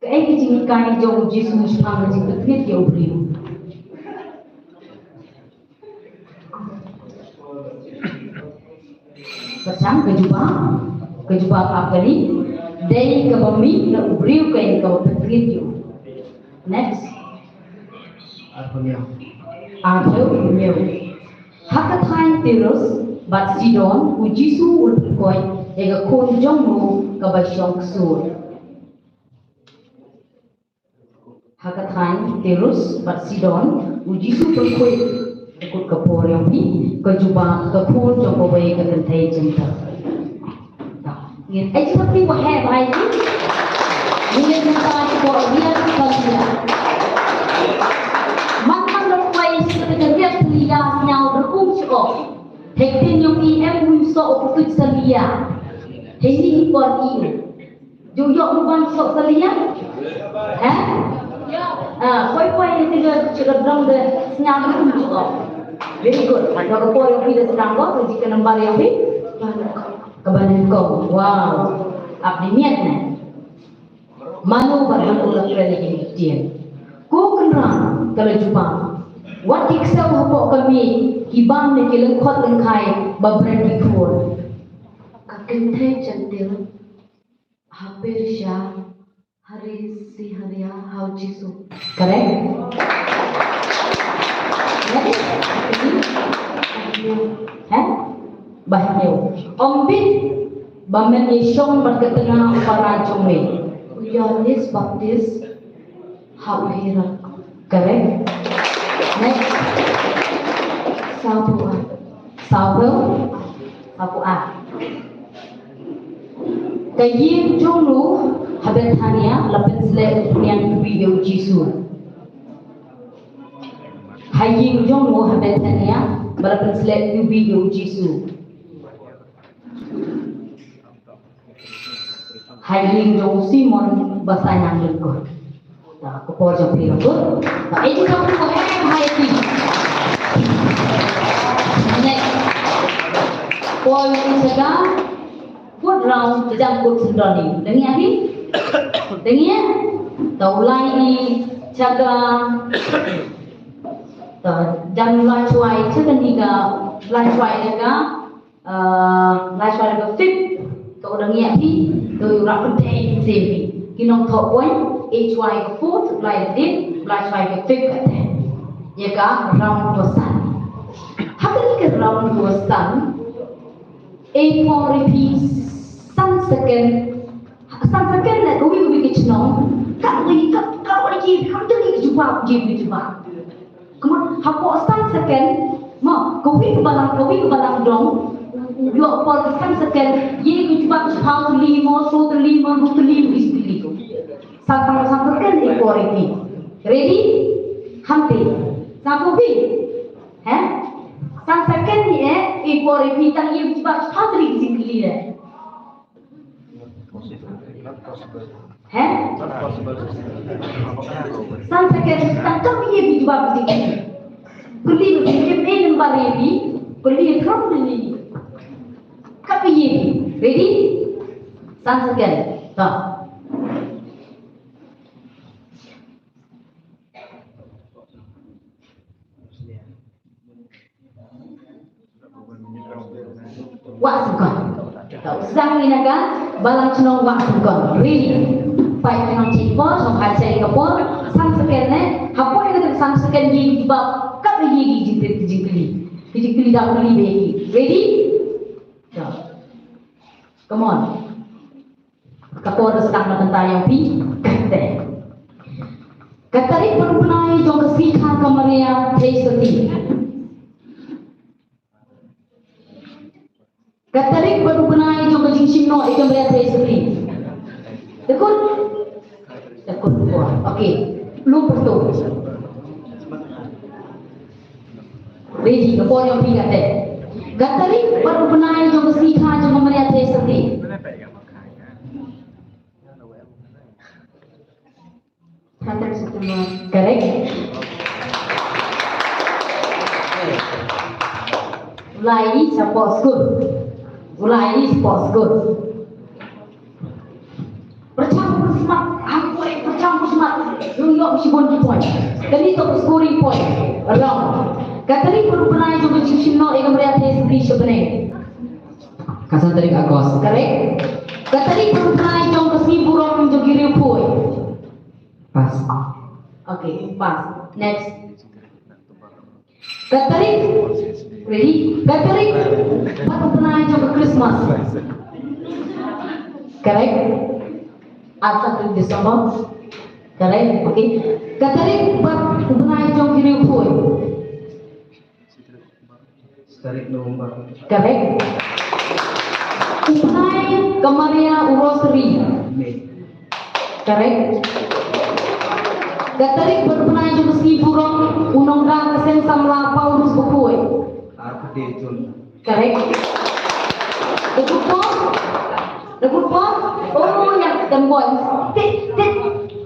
Kaei ka jinghikai jong u Jisu shaphang ka jingpynthikna ïa u briew? Ka jubab, ka jubab ap kali. Dei kaba mih na u briew kein kaba pynthikna ïa u. Next. Arphew hynñiew. Arphew hynñiew. Ha ka thaiñ Tirus bad Sidon, u Jisu u la pynkoit ïa ka khun jong u kaba shong ksuid. Ha ka thaiñ Tirus bad Sidon, u Jisu u pynkoit, ka kut ka por ïa u phi, ka jubab ka khun jong kawei ka kynthei Jentil. Ngin ai jingmut ïa u, waheh bha ïa u. Ngin ai jingmut ïa u, waheh bha ïa u. Man man la poi sha ka jingriat phi ïa sñiaw rukum shuh. Hei ktien ïa u em u soh u tuid salia. Hei ni i por i u. Ju ïoh u ban soh salia. He? Ah, poi poi ïa ti ka sñiaw rukum shuh. Very good. Ka por ïa phi da sdang ko, ka ji ka number ïa phi. Ka ba nyngkong. Wow. Ap ni miet ne. Mano bad mano la kren ïa kine ki ktien? Ko Kynrad, ka la jubab. Wat ki ksew hapoh ka miej, ki bam ne ki lyngkhot lyngkhai, ba bret ki khun. Ka kynthei Jentil ha Persia, ha ri Siharia, ha u Jisu. Correct? Next. Heh? Ba hynñiew. Ym bit ba men ïashong bad ka tnga u para jong me. U Ïoannis Baptist ha u Herod. Correct. Next. Sawphew ar. Sawphew. Sawphew ar. Ka ïing jong u ha Bethania la pynsleh u pniang tiew ïa u Jisu. Ha ïing jong u ha Bethania ba la pynsleh tiew ïa u Jisu. Ha ïing jong u Simon ba sa nang lyngkot. Ka por jong phi ruh. Ka ïing jong u ha ïing. Next. Por jong u Chaga. Fourth round, jajang kut syndon ni. Dang ïa hi? Dang ïa? Ta u lai i Chaga. Ta jan lai chwai Chaga ni ka lai chwai Chaga. Uh, lai chwai Chaga fifth. To dang ïa phi, to ïa rap pynthei pynthei phi. Ki nongthoh point, A chwa ïa ka fourth, Blai Ladin, Blai chwa ïa ka fifth kata. Ïa ka round ba san. Ha kane ka round ba san, A four ïa phi san second. San second na kawei kawei ka chnong. Kawei ka, kawei ki, kawei ki jubab, ki jubab. Kumno, hapoh san second, mo, kawei ka balang, kawei ka balang dong, ïoh por san second, ïa ka jubab shiphew tylli mo, saw tylli mo, hynriew tylli mo, ki tylli ko. San tang san second, ïa por ïa phi. Ready? Hangta. Sa ko phi. He? San second ni eh, ïa por ïa phi tang ïa ka jubab shiphew tylli ki jingkylli leh. He? San second, tang kam ïa phi jubab phi. Kylli phi, kim eh number ïa phi, kylli kam phi. Kam ïa phi. Ready? San second. Ta. Wah Syngkon. Tau sdang ïa ka balang chnong Wah Syngkon. Ready. Peit ka nongthied por, nongthied sha ka por, san second ne. Hapoh ïa ka san second ïa ki jubab, kat ïa ki jingkylli, jingkylli. Ki jingkylli da kylli ba ïa ki. Ready? Go. Come on. Ka por da sdang na ka bynta ïa phi, kata. Ka tarik bad u bnai jong ka sngi kha ka Maria Theisotti. Ka tarik bad u bnai jong ka jingshim noh ïa ka Maria Theisotti. Te kut? Te kut por. Okay. Lum pyrto. Ready, ka por ïa phi kata. Ka tarik bad u bnai jong ka sngi kha jong ka Maria Theisotti. Correct. U la ïohi shapoh skul. U la ïohi shapoh skul. Pyrshang pyrshang, hangta pyrshang pyrshang. Ïoh ïoh shibun ki point. Kane to scoring point. Wrong. Ka tarik bad u bnai jong ka jingshim noh ïa ka Maria Theisotti sha bneng. Ka san tarik August. Correct. Ka tarik bad u bnai jong ka sngi burom jong ki riewpoi. Pass. Okay, pass. Next. Ka tarik, ready? Ka tarik bad u bnai jong ka Christmas. Correct? Arphew tarik December. Correct? Okay. Ka tarik bad u bnai jong ki riewpoi. Tarik November. Correct. U bnai ka Maria u Rosary. May. Correct. Ka tarik bad u bnai jong ka sngi burom u nongda ka seng samla Paulus Bakhuid. Arphew tarik June. Correct. Da kut por? Da kut por? Oh, ïa, dang boi. Tit, tit,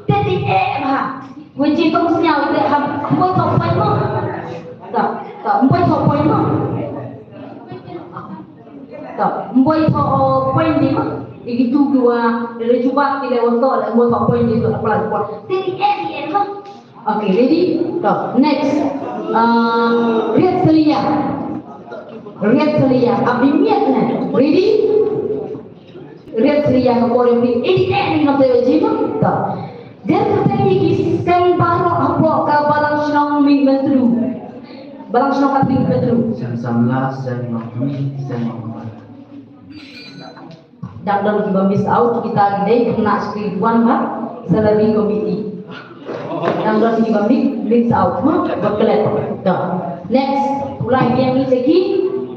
tit, tit, eh, ha. Wen jingtong sñiaw ite ham, ym boi thoh point mo. To, to, ym boi thoh point mo. To, ym boi thoh point di mo. Ïa kitu kiwa, da la jubab ki leh wan thoh, la ym boi thoh point di to, la pla pla. Te di eh, di eh mo. Okay, ready? To, next. Uh, Riat Salia. Riat Salia. Abi miat ne. Ready? Riat Salia ka por ïa phi. Eh, di eh, di nongte jima. To. Jan kyrteng ïa ki seng baroh hapoh ka balang shnong Mihmyntdu. Balang shnong Katolik Mihmyntdu. Seng samla, seng nongmih, seng nongmih. Dang don kiba miss out, kita ki dei khynnah sha grade one ba salary committee. Dang don kiba miss, miss out, huh? Ba klet. To. Next, u lai biang ni seki,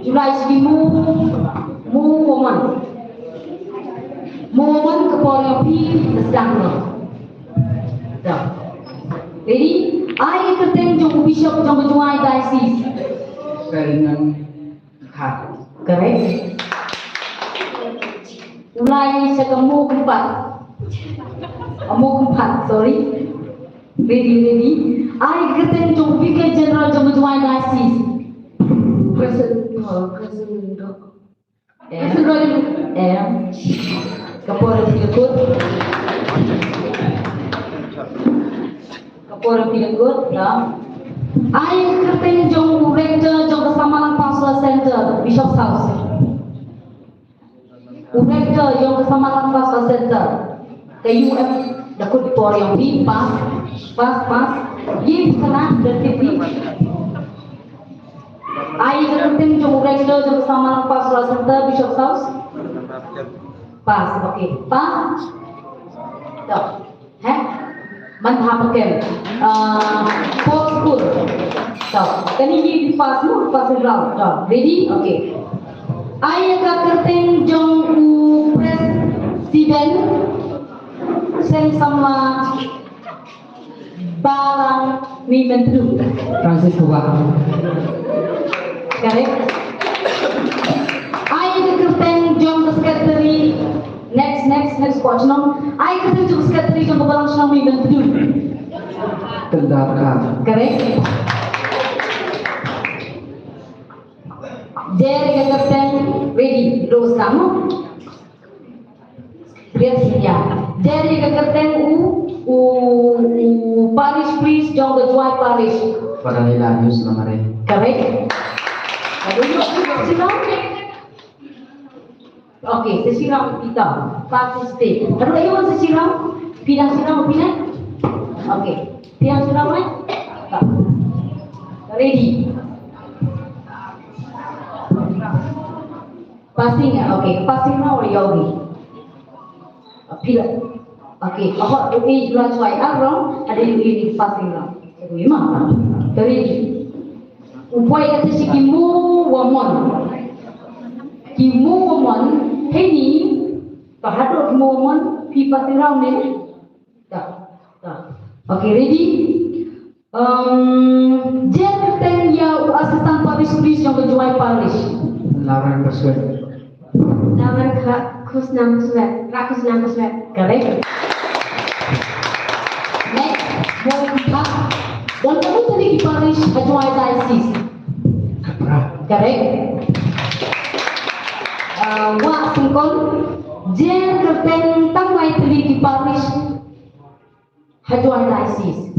u lai seki Mo, Mo Woman. Mo Woman ka por ïa phi, sdang noh. Ready? Ai kyrteng jong u bishop jong ka Jowai diocese. Ferdinand Khat. Correct. U lai sha ka Mo Kympat. Mo Kympat, sorry. Ready, ready. Ai kyrteng jong u vicar general jong ka Jowai diocese. Present, uh, present. Em. Em. Ka por ïa phi ka kut. Ka por ïa phi ka kut, no. Ai kyrteng jong u rector jong ka Samalangpang Solar Center, Bishop's House. U rector jong ka Samalakpa Sub Center. Ka U M da kut por jong phi, pass, pass, pass. Ye phi sana da tip phi. Ai ka kyrteng jong u rector jong ka Samalakpa Sub Center, Bishop's House. Pass, okay. Pass. Dah. Heh? Man ha pakem. Ah, four school. To, kane hi first, no? First round. To, ready? Okay. Ai ka kyrteng jong u president seng samla Balang Mihmyntdu. Francis Phuba. Correct. Ai ka kyrteng jong ka secretary. Next, next, next, kwah chnong. Ai ka kyrteng jong ka secretary jong ka Balang Chnong Mihmyntdu. Kendar Khan. Correct. Jer ka kyrteng, ready, terus kamu. Biar sini ya. Jer ka kyrteng u, u, u parish priest jong ka Jowai parish. Father Hilarius Lamare. Correct. Aduh, yuk, yuk, yuk. Okay, sa shi round phi to. Pass stage. Haduh aïu sa shi round? Phi dang shi round phi ne? Okay. Phi dang shi round ne? Ready. Passing, ah, okay. Passing round ïa u. Phi la. Okay, ahok u ïa la Jowai ar round, hadien u ïa passing round. Ui ma. Ready. U poi kata shi ki mo wa mon. Ki mo wa mon, heini, ba haduh ki mo wa mon, phi passing round ne. Da, da. Okay, ready? Um, jer kyrteng ïa u assistant parish priest jong ka Jowai parish. Laban Paswet. Laban Kha-, Khusnam Paswet. Ra Khusnam Paswet. Correct. Next, Moin Kha. Don kamu tadi di parish ha Jowai diocese. Kapra. Correct. Uh, Wah Sengkon. Jer kyrteng tang lai tadi di parish ha Jowai diocese.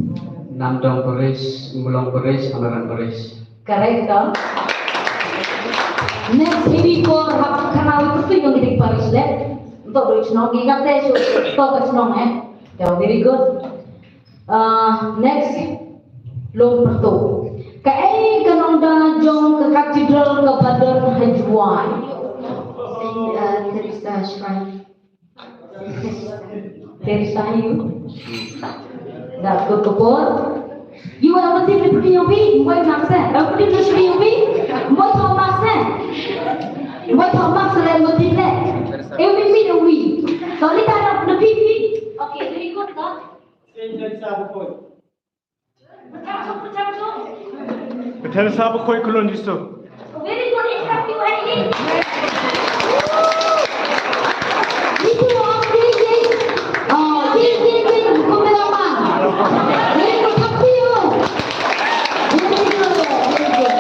Namdong parish, Mulong parish, Amaran parish. Correct, to. Next, ini ko hap khana u tu yung di parish le. Untuk do chnong gi kate shu to ka chnong eh. To, very good. Uh, next, Lum Pertu. Kaei ka nongda jong ka cathedral kaba don ha Jowai? Saint, uh, Teresa Shrine. Teresa ïa u. Da kut ka por. Ïa u, la mutip na pyrdi ïong phi, mboi mark se. La mutip na pyrdi ïong phi, mboi thoh mark se. Mboi thoh mark se, la mutip ne. Eh, wi, wi, wi. Sorry, ta na phi, phi. Okay, very good, ka. Saint Teresa Bakhuid. Ka Teresa Bakhuid, Khunlung Jisu. Very good, interrupt you, Andy. Jisu, oh, yay, yay. Oh, yay, yay, yay. Kumela man. Very good, thank you. Very good, very good.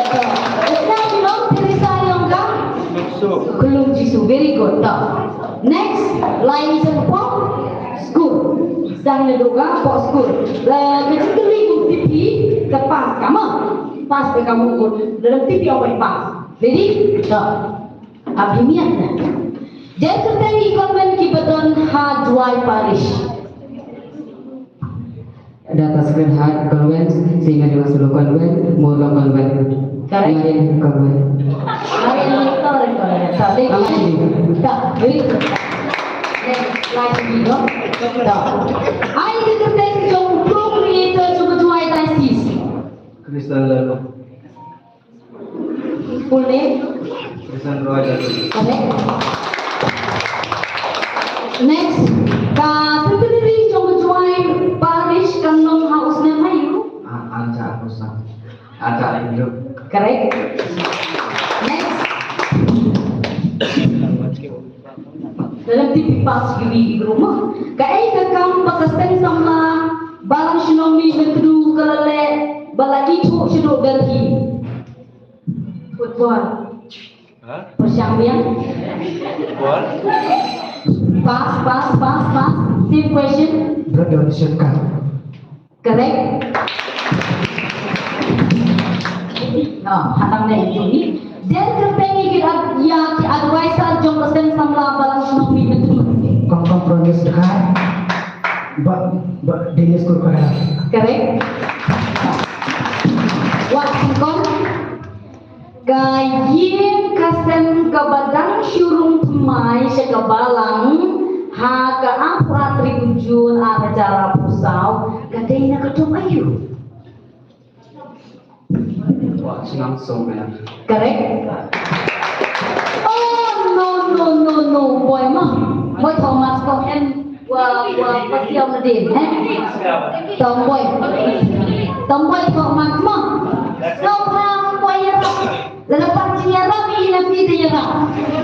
Ita, you know, Teresa ïong ka? Khunlung Jisu. Khunlung Jisu, very good. To. Next, lai ni sa pok skur. Sa ni duga pok skur. La ka jingkylli kum tipi ka pass ka ma. Pass ka ka mukut. Dalam tipi awai pass. Ready? To. Abhi miat na. Jer kyrteng ki convent kiba don ha Jowai parish. Data Sacred Heart Convent, Saint Mary Wong Sulu Convent, Mawlong Convent, Correct. Marian Convent. Marian Convent, correct. Ta, very good. Ta, very good. Next, slide, please, no? Ta. Ai ka kyrteng jong u procreator jong ka Jowai Diocese. Christian Lalung. Full name? Christian Roy Lalung. Correct. Next, ka centenary jong ka Jowai Parish kan long ha u snem aïu? Ah, Anja Musa. Anja Indro. Correct. Next. Dalam tipi pass gili di rumah. Kaei ka kam ba ka seng samla Balang Shnong Mihmyntdu ka la leh ba la ithuh shaduh Delhi? Football. Hah? Pyrshang biang. Football? Pass, pass, pass, pass. Same question. Brother Shanka. Correct? Ah, hanang na itu ni. Jer kyrteng ïa ki ad-, ïa ki advisor jong ka seng samla Balang Dkhar, ba, ba, Dennis Kurkara. Correct. Wat sngkong. Ka ïing ka sem kaba dang shu rung thymmai sha ka balang ha ka arphew ar tarik u Jun ar hajar arphew saw, ka dei na ka dong aïu? Wah, Chnong Summer. Correct? Oh, no, no, no, no, Boi ma. Boi Thomas ko em wa, wa, wa siam na din, eh? Tom Boi. Tom Boi Thomas ma. Sngewbha Boi ïarap. Lada pan jingïarap ïa lade te ïarap.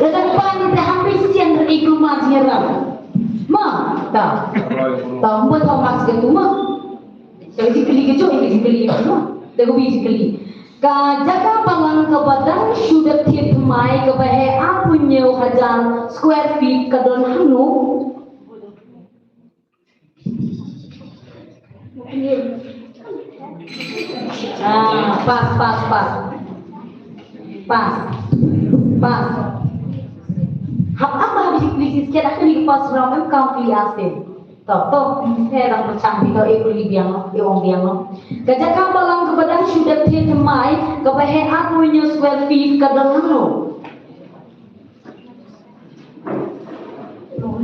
Lada pan te hapdeng sien ri kumne jingïarap. Ma, ta. Tom Boi Thomas ka tu ma. Ka jingkylli ka jong, ka jingkylli ka jong. Te ka jingkylli. Ka jaka balang kaba dang shu dep thied thymmai kaba heh arphew hynñiew hajar square feet ka don hangno? Ah, pass, pass, pass. Pass. Pass. Hap ap ba hap jingkylli shisha, da kane ka pass round em kam kylli arsien. To, to, te dang pyrshang phi to, eh, kylli biang, eh, ong biang. Ka jaka balang kaba dang shu dep thied thymmai kaba heh arphew hynñiew square feet ka don hangno?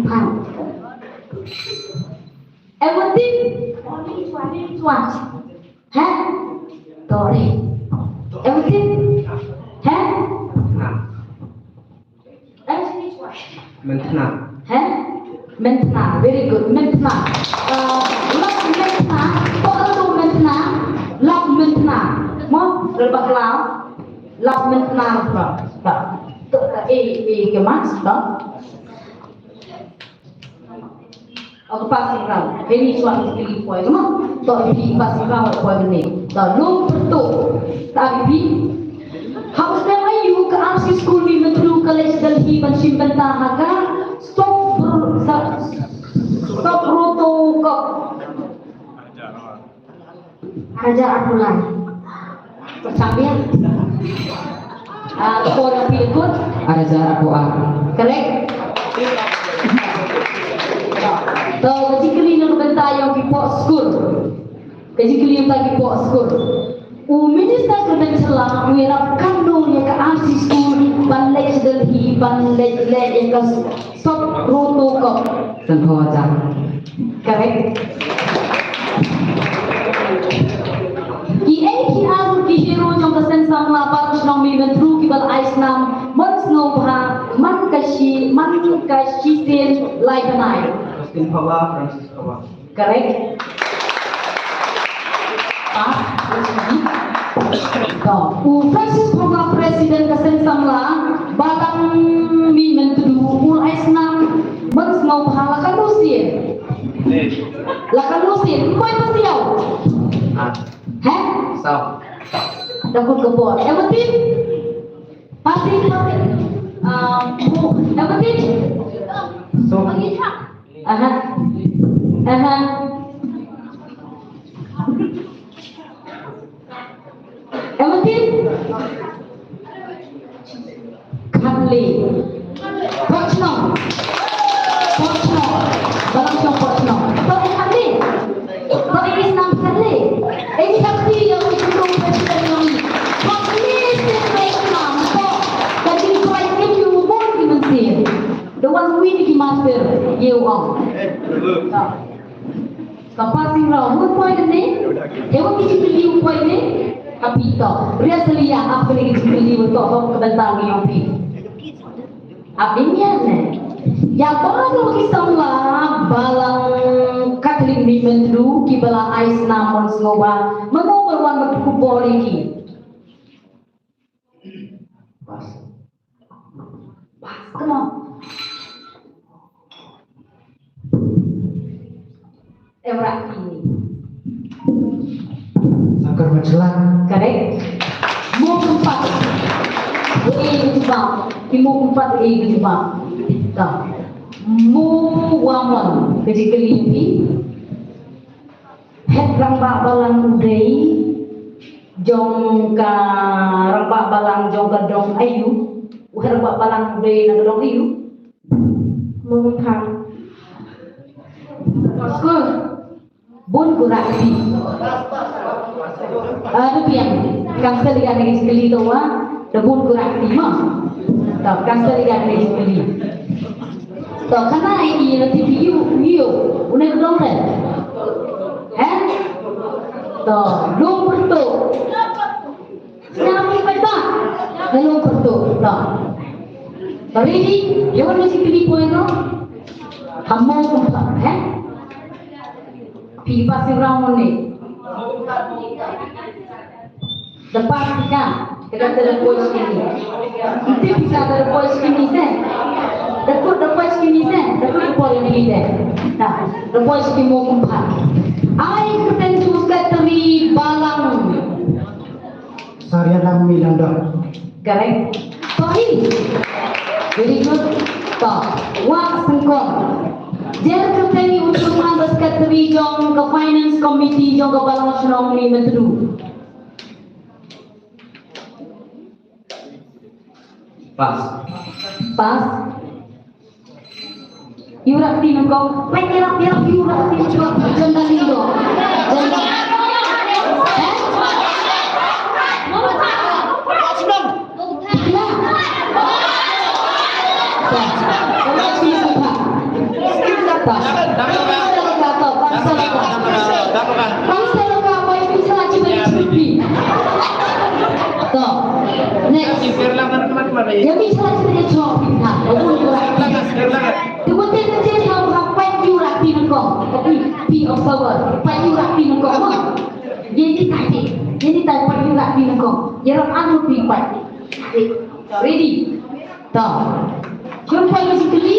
Phan. Em, wat tip. Em, wat tip. Heh? To re. Em, wat tip. Heh? Em? Myntna. Heh? Myntna. Very good. Myntna. Uh, Lok Myntna. To re, Lok Myntna. Lok Myntna. Mo, re bakla. Lok Myntna. To, to, eh, eh, ke mas, to. Ka passing round. Hynrei shuwa ki kylli poi, mo? To, ki passing round poi mynne. To, Lum Pyrtuh. Ta ki phi. Ha u snem aïu ka R C School Mihmyntdu ka leit Delhi ban shim bynta ha ka Stop Bro-, sa-, Stop Roto Cup? Ar hajar arphew lai. Pyrshang biang. Ah, score ïa phi, good. Ar hajar arphew ar. Correct. To, ka jingkylli na ka bynta ïa ki pop skur. Ka jingkylli na ka bynta ki pop skur. U Minister Kyrmen Shylla u ïarap katno ïa ka R C School ban leit sha Delhi ban leit leh ïa ka Stop Roto Cup? Sanphew hajar. Correct. Kiei ki ar ki hero jong ka seng samla baroh shnong Mihmyntdu kiba la ai snam mon sngewbha man ka shi, man ka shisien lai bnai? Justin Phawa, Francis Phawa. Correct. Pass. To, u Francis Phawa, President ka seng samla balang Mihmyntdu, u la ai snam mon sngewbha la katno sien? La katno sien? Koi ba siaw. Heh? Saw. Da kut ka bor. Em, wat tip. Passing, passing. Um, em, wat tip. Saw. Aha. Aha. Em, wat tip. Khatlai. Pok shnong. Pok shnong. Balang shnong pok shnong. To, eh, khatlai. To, eh, snam khatlai. Eh, khatlai ïa u President ïa u. Khatlai sien pok shnong. To, ka jingkyrpad ïa u bun ki mynsiem. Da wan win ki master ïa u ong. To. Ka passing round, wat poi kane? Te wat ki jingkylli, wat poi kane? Happy to. Ria Salia, ap kane ki jingkylli, wat to, to ka bynta ngi ong phi. Ap dei ïa ne. Ïa baroh ki samla balang Catholic Mihmyntdu kiba la ai snam mon sngewbha. Mano ba wan ban pynkup bor ïa ki? Pass. Pass, come on. Em, Raki. Sangkar Machalang. Correct. Mo Kympat. Eh, jubab. Ki Mo Kympat, eh, jubab. Ta. Mo Wamon. Ka jingkylli phi. Head rangbah balang u dei jong ka rangbah balang jong ka dong aïu? U head rangbah balang u dei na ka dong aïu? Mungphan. School. Bun ku rakti. Ah, da biang. Cancel ïa kane ka jingkylli to wa. Da bun ku rakti ma. To, cancel ïa kane ka jingkylli. To, kane ai i la ti yu yu. Une ku dong te. Eh? To, dong bertu. Sñiaw phi paidbah. Nga long pyrtuh. Ready? Ïa wan ma shi kynti point no. Ha mo kumta, eh? Phi pass ïa u round one ne. Da pass phi ka. Te ka te da point shi kynti. Te phi ka te da point shi kynti se. Da kut da point shi kynti se. Da kut da point shi kynti se. Da, da point shi kynti mo kumta. Ai kyrteng jong u secretary balang. Sariana Milanda. Correct. To hi. Very good. To. Wah sengkong. Jer kyrteng u chairman bad secretary jong ka finance committee jong ka balang shnong Mihmyntdu. Pass. Pass. Ïa u rakti nyngkong, peit ïa u rakti, ïa u rakti nyngkong. Jan dang ïa u. Jan dang. Eh? Ïa. Ïa u rakti nyngkong. Ïa u rakti nyngkong. Ïa u rakti nyngkong. To. Next. Ïa mi sa shu jong phi ha. Te ko te te te ha ha peit ïa u rakti nyngkong. Phi phi observer. Peit ïa u rakti nyngkong. Ïa ni tai te. Ïa ni tai peit ïa u rakti nyngkong. Ïa ram anu phi peit. Ready. To. Shu peit ïa u kylli.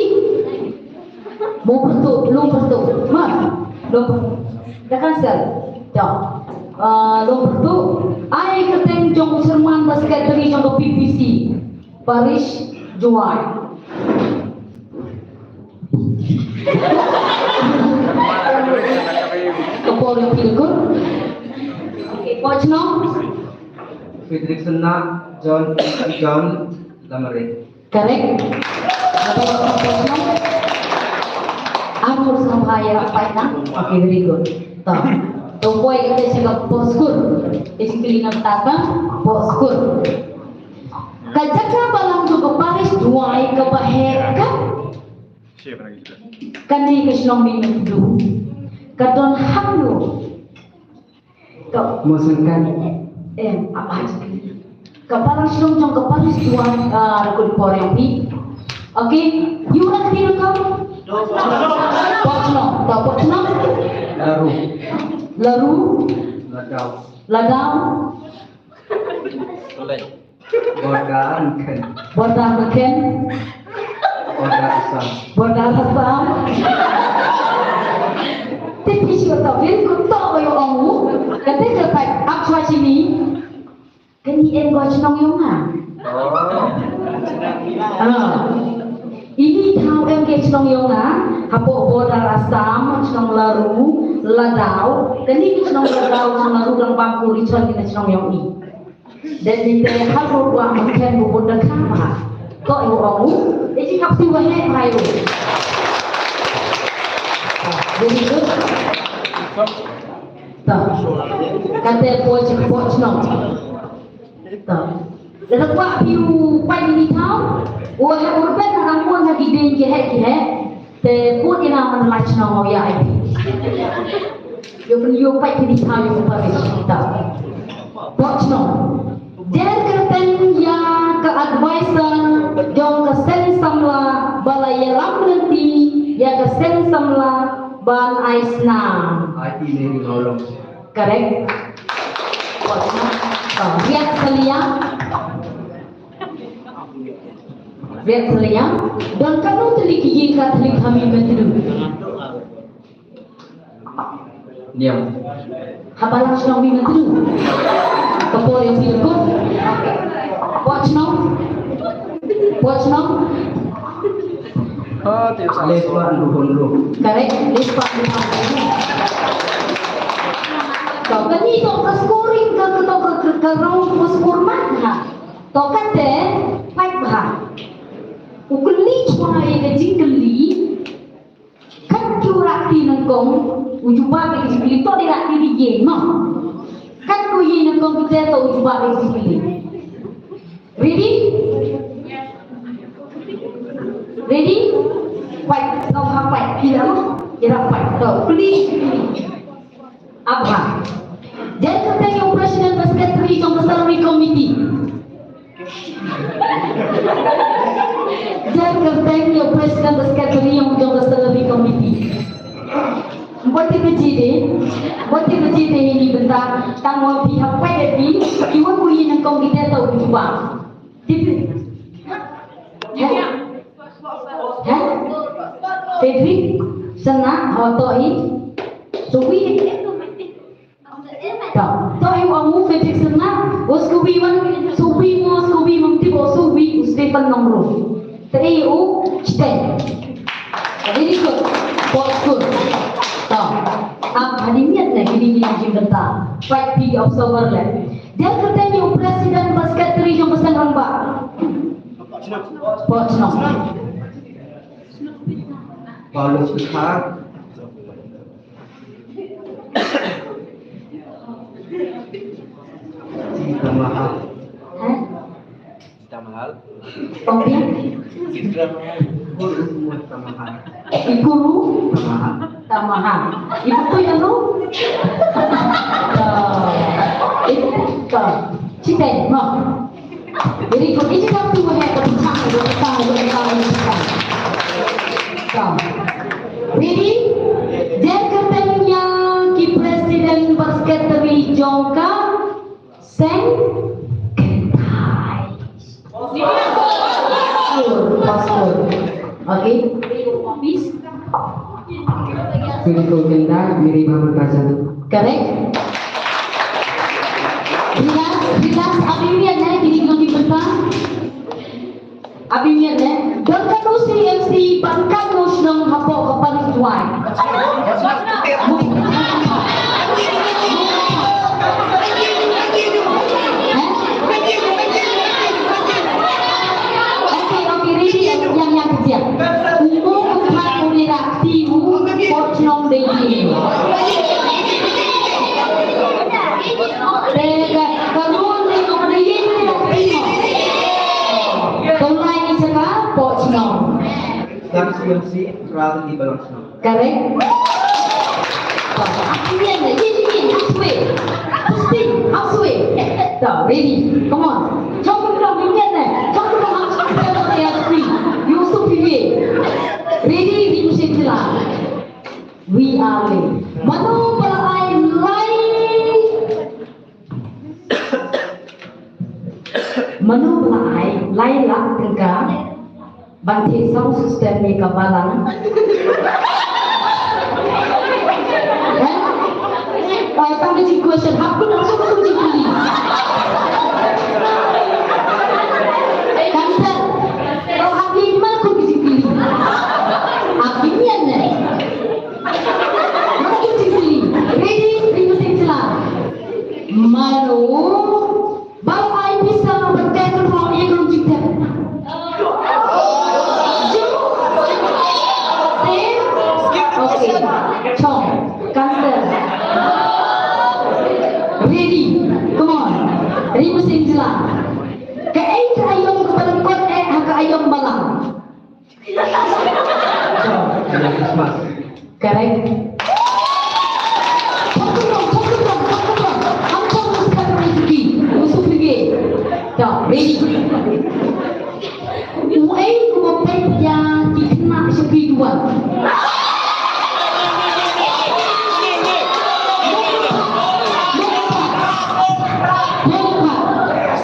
Mo pyrtuh, long pyrtuh. Ma, long pyrtuh. Dah cancel. Dah. Ah, long pyrtuh. Ai kyrteng jong u chairman bad secretary jong ka P P C. Parish Jowai. Ka por ïa phi dukun. Okey, por shnong. Frederickson na John, John Lamare. Correct. Armor sampai ya, right na? Okay, very good. To. To boy, kita cakap boskur. Basically, nak kata boskur. Ka jaka balang tu ka parish Jowai kaba heh ka. Kane ka shnong Mihmyntdu. Ka don hangno. Ka Mawsynkan. Em, apa aja. Ka balang shnong jong ka parish Jowai, ah, ka por ïa phi. Okey, ïa u rakti nyngkong. Por shnong, to por shnong. Laru. Laru. Ladaw. Ladaw. Border Mynkhen. Border Mynkhen. Border Assam. Border Assam. Te phi shu to, very good, to ba ïoh ong u. Kata ka ap chwa shini. Kane em ko shnong ïong nga. Oh. Ah. Ini thaw em ko shnong ïong nga. Hapoh border Assam, shnong Laru, Ladaw. Kane shnong Ladaw, shnong Laru, Rangbah Kuri, chon kane shnong ïong i. Dan di te hal ro wa mungkin bu pun da kha ma. Ko yu ong u, e ji kap tu wa he ma yu. Jadi tu. Ta. Kate po chi po chi no. Ta. Lada kwah phi u pait ni thaw. U he u ben ha mun ha ki ding ki he ki he. Te put ina man la chi no ya ai. Yo pun yo pait ki ni thaw yo pa ni ta. Po chi no. Jer kyrteng ïa ka advisor jong ka seng samla ba la ïalam lynti ïa ka seng samla ban ai snam. Ai ti ne ni ngolong. Correct. Riak Salia. Riak Salia. Don kano tylli ki ïing ka tylli kami menteri. Niam. Haba lang shnong mi menteri. Ka por ïa phi ko. Por shnong. Por shnong. Lespa ndu hon lu. Correct, lespa ndu hon lu. To kani to ka scoring ka to ka ka round ko score ma ha. To kate five ha. U kylli chwa ïa ka jingkylli. Kan ki u rakti na Kong u jubab ïa ka jingkylli, to dei la ki dei ïa ma. Kat ko ïa na kong kita to u jubab ïa ka jingkylli. Ready? Ready? Pait, ngam ha pait, kila ma, kila pait. To, kylli, kylli. Abha. Jan kyrteng ïa u president bad secretary jong ka salary committee. Jan kyrteng ïa u president bad secretary jong ka salary committee. Wat ïa ka jide, wat ïa ka jide ïa ni bynta, tang wa phi ha pait ïa phi, ki wa ku ïa nyngkong kita to u jubab. Tipi. Heh? Heh? Frederick, sana, ho to i. Suwi. To, to i wa mu Frederick sana, wa suwi wan, suwi mo, suwi mo, tibo suwi, u Stephen Nongrum. Te i u, Stephen. Very good. Very good. To. Am, ani miat ne, gini gini jim benta. Fight big observer le. Jan kyrteng ïa u president bad secretary jong ka seng rangbah. Pok Chnong. Paulus Pithar. Sita Mahal. Hah? Sita Mahal. Tong dia? Sita Mahal. Guru Tamahal. Guru? Tamahal. Tamahal. Ibu tu yang tu? Itu tu. Cinta, no. Very good. Ini satu yang kita bincang, kita bincang, kita bincang. Ready? Jan kyrteng ïa ki president bad secretary jong ka seng kynthai. Passport, passport. Okay. Pili ko kynthai, miri ba berkaca. Correct. Relax, relax. Abi miat ne, kini kini bynta. Abi miat ne. Don katno C M C ban katno shnong hapoh ka Paris Duai. Heh? Okay, okay, ready. Yang, yang kecil. Umur empat puluh lima, tiu, pok chnong dei. Te ka, ka run ni ko dei ni ko. Ko lai ni saka pok chnong. Tang C M C, ral di balang chnong. Correct? Akhirnya, ini, ini, aswe. Posting, aswe. Dah, ready. Come on. Chok dong, ini ne. Chok dong, aswe. Aswe. Yusuf ini. Ready, ready, sila. We are ready. Mano ba la ai lai. Mano ba la ai lai lak tyngka ban thied sound system ïa ka balang? Eh? Ai, tang ka jingquestion, hap kun, hap kun, hap kun jingkylli. Kan sa, oh, hap ïa man kun jingkylli. Hap ïa ne. Hap kun jingkylli. Ready, ready, sing sila. Mano ba la ai pisa ba teh ka ruh ïa ka ruh jingteh? Ju? Teh? Okay. Chong. Cancel. Ready. Come on. Ri Muslim jela. Kaei ka aïom kaba lyngkot eh ha ka aïom balang? Correct. Thok kumno, thok kumno, thok kumno. Am thok kumno, thok kumno, thok kumno. Thok kumno. Thok kumno. Uei uba peit ïa ki khynnah sha ki duwan?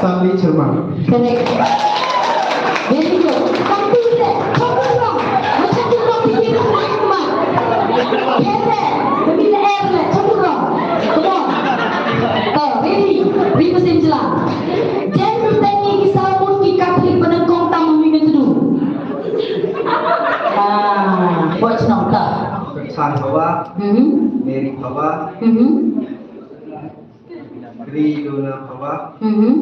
Stanley Sharma. Correct. Very good. Tang tu le. Chok kumno. Chok kumno. Phi ki kumno. Phi le. Phi le er le. Chok kumno. Come on. Oh, ready. Ready, Muslim jela. Jan kyrteng ïa ki saw ngut ki Katholik ba nyngkong tam ha Mawlai Tdu. Ah, pok chnong ta. San Hawa. Mhm. Mary Hawa. Mhm. Ri Luna Hawa. Mhm.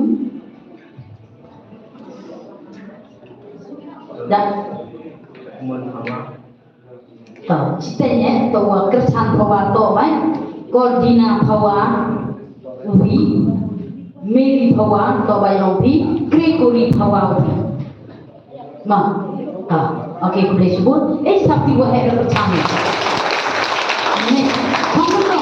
Da. Mon Hawa. To, chiteng eh, to wa Kerchan Phawa to bai, Cordina Phawa ubi, Mary Phawa to bai ubi, Gregory Phawa ubi. Ma, ah, okay, khublei shibun. Eh, sap ti wa eh Kerchan. Ne, kamu to.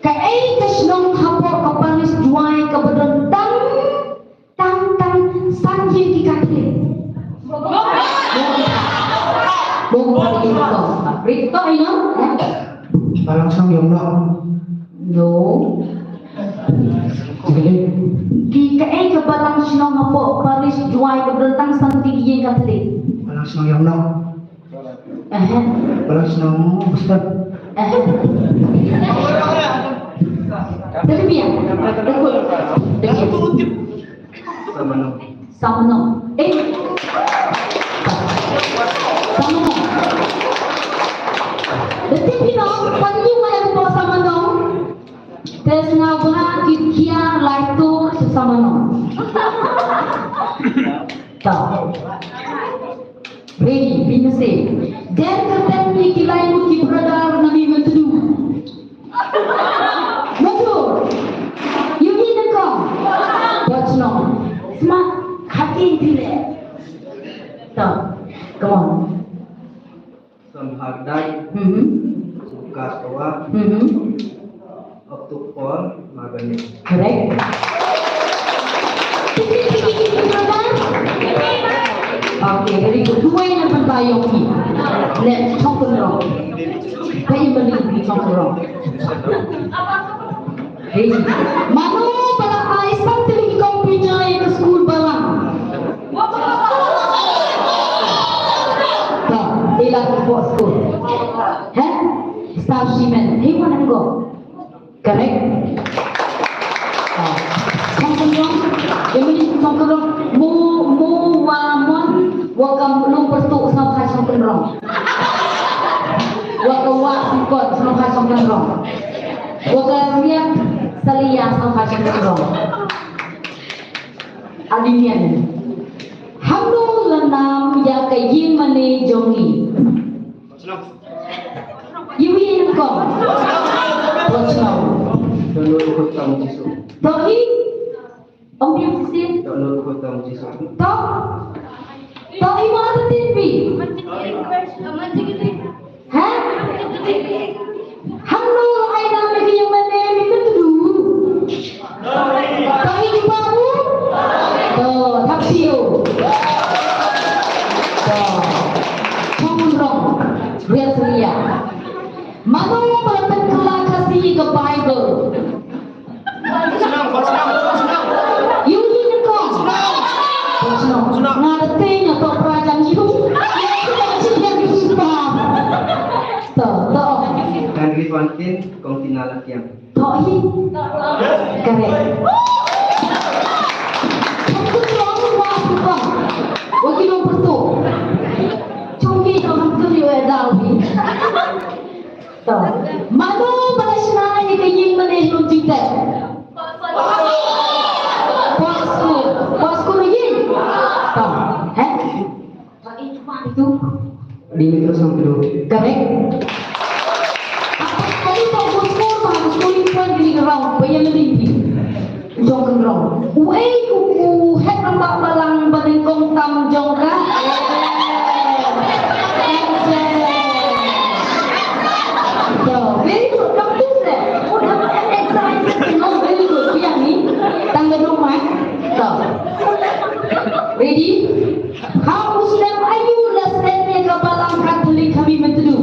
Kaei ka shnong hapoh ka parish Jowai kaba don tang Tang tang san ïing ki Katholik. Bung bung bung bung. Rit to ino? Balang shnong ïong no. No. Ki kaei ka balang shnong hapoh parish Jowai ka don tang san ki ïing Katholik. Balang shnong ïong no. Aha. Balang shnong Boston. Aha. Tapi biar. Betul. Betul. Samano. Samano. Eh. Samano. Dei phi nong, pan ïu ma ïa ko Samano. Te sngew ba ki kiar lai tur sha Samano. Ta. Ready, phi nase. Den kyrteng ïa ki lai ngut ki brother na Mihmyntdu. Matu. Ïohi nyngkong. Bochnong. Sma. Hati phi leh. To. Come on. Samhardai. Mhm. Suka Toa. Mhm. Octopus Magane. Correct. Okay, very good. Duwai na ban ba ïong ki. Leh chong kynrong. Ba ïa mani ki chong kynrong. Hey. Mano ba la ai san tylli ki computer ïa ka skul balang? Ta, ila ki pok skul. He? Star Cement. Hey, wan ko. Correct? Ah. Chong kynrong, ïa mani chong kynrong, mo, mo wa mon, wa ka Nongpyrtuh sngewbha chong kynrong. Wa ka Wah Singkot sngewbha chong kynrong. Wa ka Riat Salia sngewbha chong kynrong. Adimian. Hangno la nam ïa ka ïing mane jong ngi? Ïa wi ïa kong. Bochnong. Download ko tam Jisu. To i. Om biang sin. Download ko tam Jisu. To. To i ma ta tin pi. Ha? Hangno ai nam ïa ka ïing mane Mihmyntdu? To i jubab u? To thap siew. To. Chong rong. Riat Salia. Mano ba la pynkylla Khasi ïa ka Bible? Ïohi nyngkong. Nga da tei nga to pra jam ïu. To, to. Kan ri wan tin kong tina la kiang. To hi. Correct. Chong kynrong wa kong. Wa ki Nongpyrtuh. Chong ki to Nongpyrtuh ïa da wi. To. Mano ba la shna ïa ka ïing mane ha Lum Jingtep? Pasku. Pasku ïing. To. He? Ba i cuma itu. Di Metro Sangkero. Correct. Apa kali to pasku, pasku ïing pun di rong, ba ïa mane. Jong kynrong. Uei u, u head rangbah balang ba nyngkong tam jong ka? Very good. Come to say. Put her excited. No, very good. Biang ni. Tang da dong mai. To. Ready? Ha u snem aïu la sdang ïa ka balang Katholik ha Mihmyntdu?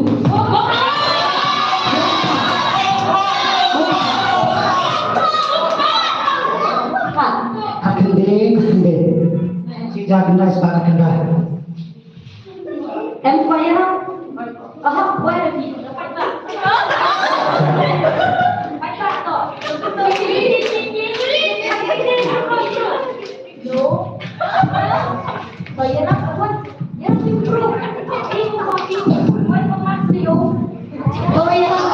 Ka khyndai, ka khyndai. Shi ja khyndai, sba ka khyndai. Em, paya. Aha, paya lagi. No. To ïa rak wan. Ïa rak improve. Improve, improve. Wan ko mat sio. To ïa rak.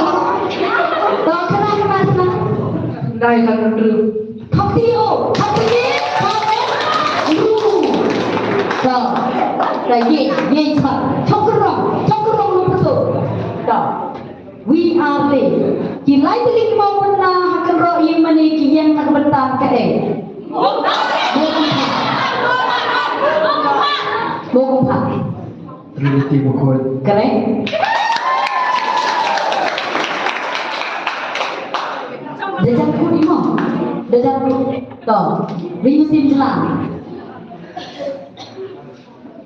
To kena, kena, kena. Dai ka improve. Thok ti o. Thok ti. Thok ti. Ru. To. To ye, ye cha. Thok rong. Thok rong. Ki lai tylli ki mawpynna ha kynroh ïing mane ki ïeng ha ka bynta kaei? Mo kumba. Mo kumba. Trinity Bakhuid. Correct. Da jan kut imo. Da jan kut. To. Ring mesin jlang.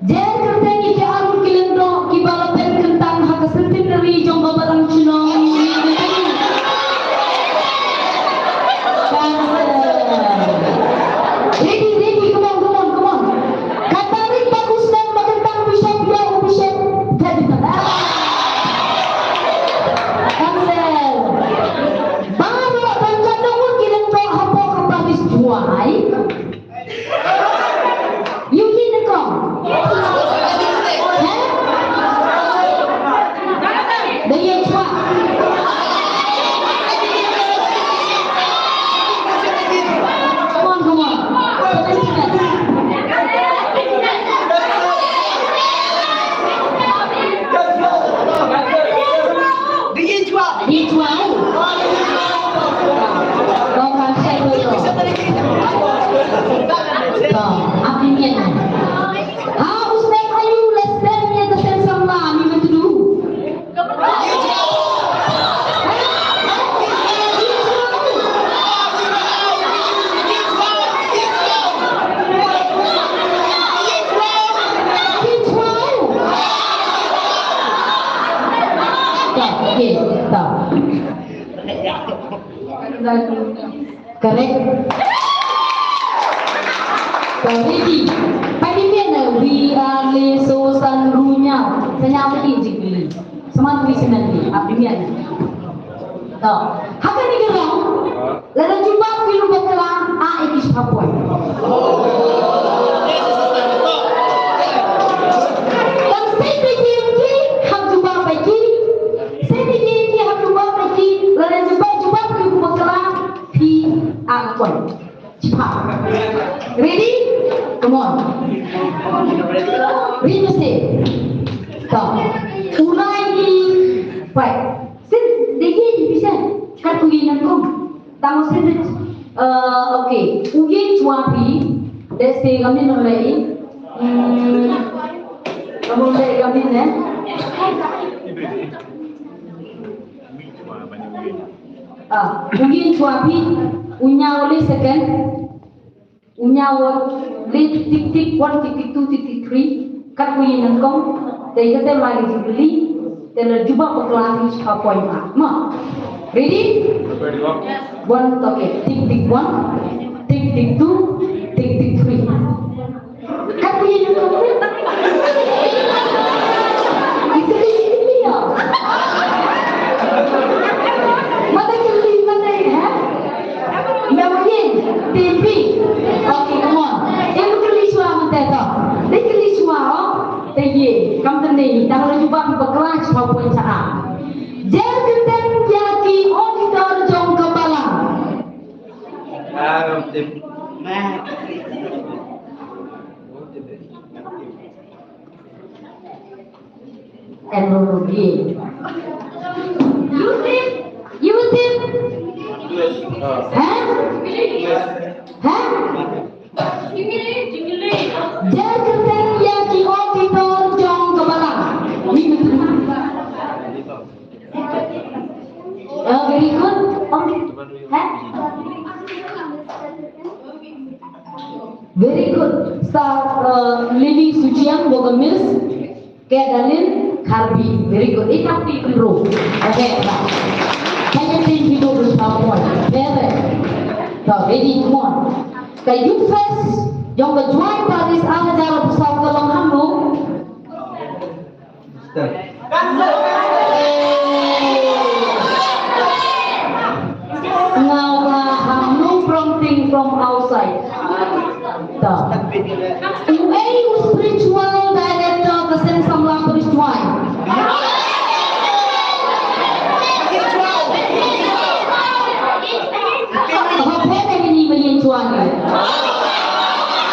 Jer kyrteng ïa ki arngut ki lyngdoh kiba la pynkyntang ha ka centenary jong ka balang shnong. Ready, ready, come on, come on, come on. Kata rit ba u snem ba kyntang bishop ïa u bishop. Cancel. Baroh ban kat nongwei ki lyngdoh hapoh ka parish Jowai. Ïa u ïing nyngkong. Heh? Da ïeng shuwa. Come on, come on. Ïeng shuwa. Ïeng shuwa. Kong kan share dulu. To, ap ïa ngi. Ha u snem aïu la sdang ïa ka seng samla, mi mynta du. Correct. Correct. Padimen wi ale so san runya. Sanya padi jikli. Semat wi senan wi. Abdimen. To. Haka ni gerang. Lada jubab ki lubak kela a iki shapoi. Dan sete ki hak jubab bagi. Sete ki hak jubab bagi. Lada jubab jubab ki lubak kela. Phi a koi. Chipha. Ready? Come on. Ready to say. Ta. Ulai ni. Pai. Sin degi ni bisa. Kat ku yin nangkum. Tang sin. Uh, okay. Uye chua pi. Let's say kami nolai. Hmm. Kamu nolai kami ne. Ah, u ïing chwa phi, u ñiaw le second, u ñiaw le tik tik one, tik tik two, tik tik three, kat u ïing nyngkong, te kate lai ki jubili, te la jubab bakla hi shiphew point ah. Ma. Ready? One, okay. Tik tik one, tik tik two, tik tik three. Kat ïa ïa ïa. Ïa kylli ïa kylli ïa. Mata kylli mata ïa, ha? Ïa ïa. Timpi. Okay, come on. Ïa kylli shuwa mata to. Ïa kylli shuwa, oh. Te ïa. Kam te ne. Tang la jubab bakla shuwa pun sha. Jer kyrteng ïa ki auditor jong ka balang. Ethnography. Yusip, Yusip. Hah? Hah? Jer kyrteng ïa ki auditor jong ka balang. Oh, very good. Okay. Hah? Very good. Star, uh, Lily Suchiang, Boga Miss. Kedalin Karbi. Very good. Ikap di Kundru. Okay. Hanya tim Kundru Respond. Very. So, ready, come on. Ka Youth Fest jong ka Jowai Parish ar hajar arphew saw ka long hangno? Nga ong ha no prompting from outside. Ta. Uei u spiritual director ka seng samla spiritual. Haba phi ïa ni ba ïeng shuwa ni.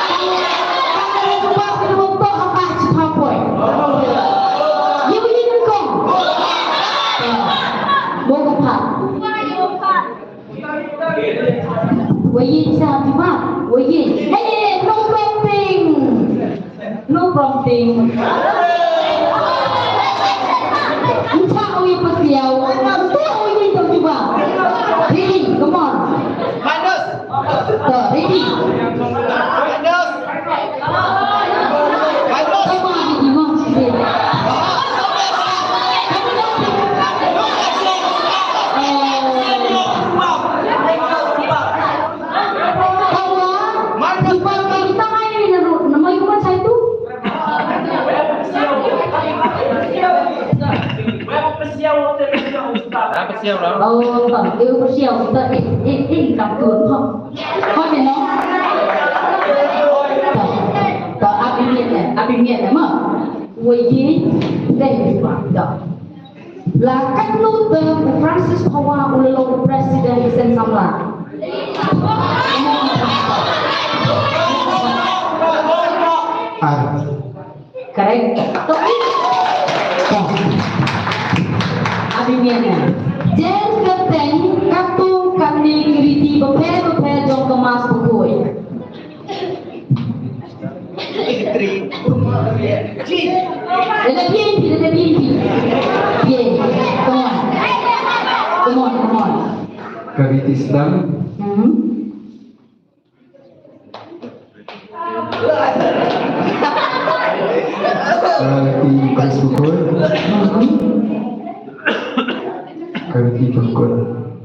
Tang tang ka jubab ka jubab to ha ka jubab poi. Ïa u Wei ïing sa jubab. Wei ïing. Hey, no prompting. No prompting. Nta u ïa pasiaw. Nta u ïa to jubab. Ready, come on. Minus. To, ready. Minus. Ah, pasiaw lah. Oh, bang, eh, pasiaw. Kita, eh, eh, eh, kaptur, ha. Kau ni, no? Tak, tak, abi miet, eh, abi miet, eh, ma. Wei ïing, dei, dah. La katno te u Francis Phawa u la long u president ka seng samla? Ar. Correct. To. Abi miet, eh. Jan ka teng katto katne ki riti bapher bapher jong ka Mass Bakhuid. Lada P N P, lada P N P. P N P. Come on. Come on, come on. Ka riti sdang. Hmm. Ka riti Chris Bukul. Hmm. Ka riti Bukul.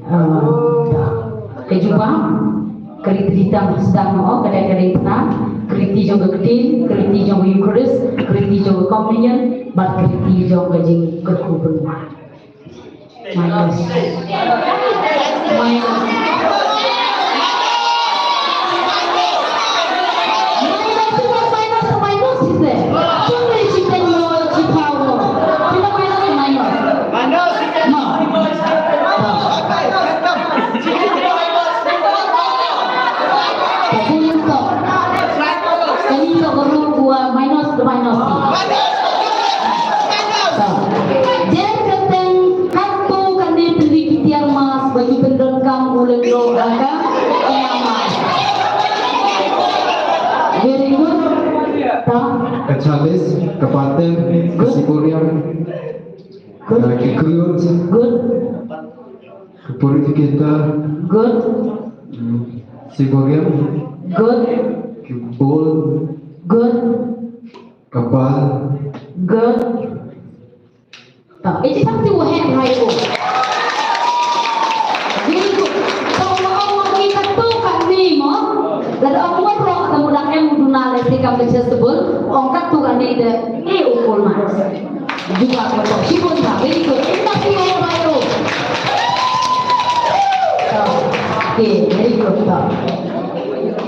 Ah, ka jubab. Ka riti sdang, sdang, oh, ka dei, ka dei pynah. Ka riti jong ka ktien, ka riti jong ka Eucharist, ka riti jong ka communion, bad ka riti jong ka jingkyrkhu pynban. Minus. Minus. Minus. Minus. Ka dei to. Kani ka baru dua minus, dua minus. To. Jan ka teng katto katne tylli ki tiar Mass ba ki pyndonkam u lyngdoh ha ka Mass. Very good. To. Ka chalice, ka pater, ka siboriam. Good. Ki cruets. Good. Ki purificator. Good. Mm. Siboriam. Good. Ki bowl. Good. Ka pal. Good. To, eh, ci tang ci waheh hai ko. Very good. To, ong ki katto katne mo. Lada ong waroh, ta mut dang em u duna lehse kam ka chasuble. Ong katto katne de, eh, u full marks. Juga ko to. Shibun ba, very good. Kita ki ong baru. To. Okay, very good to.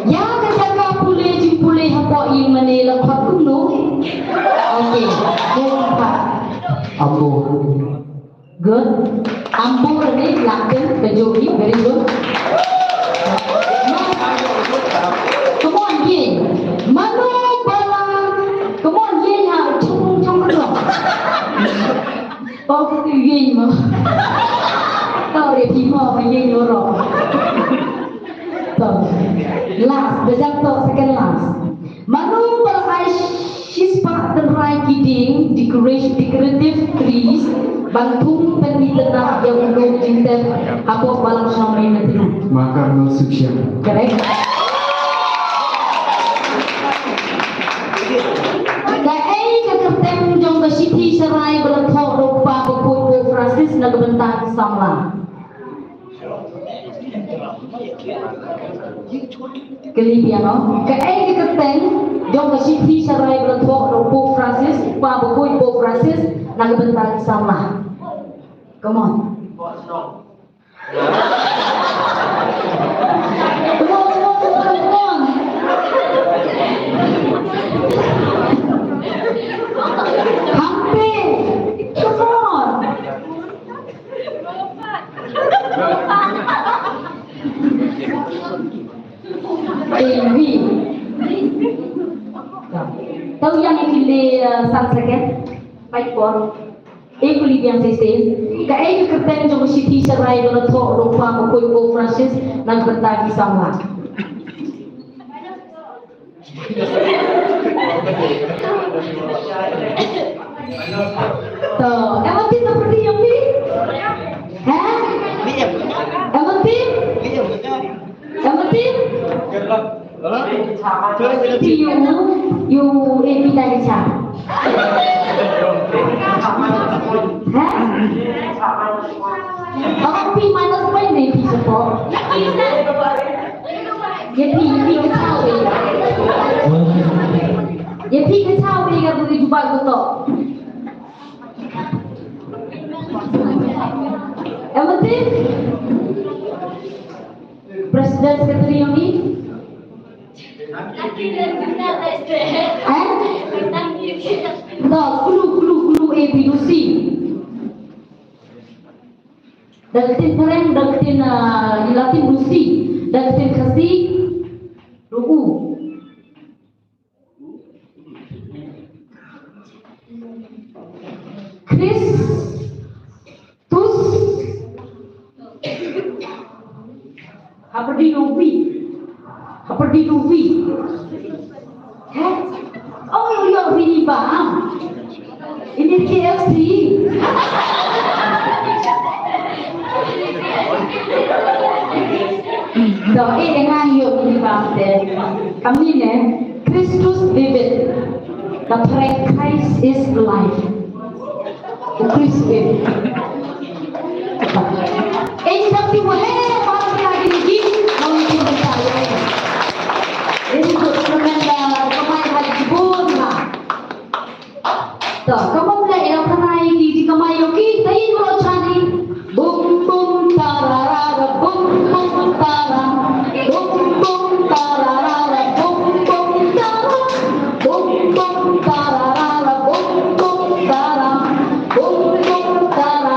Ïa ka jaka pule jingpule hapoh ïing mane la khot kumno? Okay. Yes, Pak. Ambo. Good. Ambo ni lakin ka jogi, very good. Come on, ïing. Mano bala. Come on, ïing ha, chung chung chung. Pom ïing mo. Tau re phi mo ma ïing ro. To. Last, da jam to second last. Mano ba la ai shispah tynrai ki dieng, decoration, decorative trees ban thung pynitna ïa u lum jingtep hapoh balang shnong Mawthadraishan? Ma Cardinal Suchiang. Correct. Kaei ka kyrteng jong ka shithi sharai ba la thoh da u Kpa Bakhuid Pope Francis na ka bynta ki samla? Kylli biang, no? Kaei ka kyrteng jong ka shithi sharai ba la thoh da u Pope Francis, u Kpa Bakhuid Pope Francis, na ka bynta ki samla? Come on. Come on, come on, come on, come on. Hampe. Come on. Ewi. Tau ïa ngi kylli, eh, san second. Pait por. Ewi, Yang shisien, kaei ka kyrteng jong ka shithi sharai ba la thoh da u Kpa Bakhuid Pope Francis na ka bynta ki samla? To, em tip na pyrdi ïa phi? Ha? Em tip? Em tip? Ti yu, yu e pita ni cha. Ha? Aba pi minus point ne pi support. Ye pi, ye pi ka cha we. Ye pi ka cha we ka bu ju ba ko to. Em tip? President Secretary ïa ngi. Eh? Da, kulu, kulu, kulu, A, B, C. Da ka ktien phareng, da ka ktien, ah, Latin, C. Da ka ktien Khasi, U. Christus. Hapdeng uwi. Hapdeng uwi. Heh? Oh, ïa uwi ba. Ini K F C. Doh, eh, nga ïoh ini ba te. Kami ne, Christus vivit. Ka phrase Christ is life. U Khrist vivit. Eh, sngap ti wa he, ba phi agi lagi. Very good. Tremendous. Kamai ha jibun ha. To, kamon le ïa kamai ki ji kamai ïa ki, ta ïa ro chani. Bum bum tararara, bum bum tara. Bum bum tararara, bum bum tara. Bum bum tararara, bum bum tara. Bum bum tara.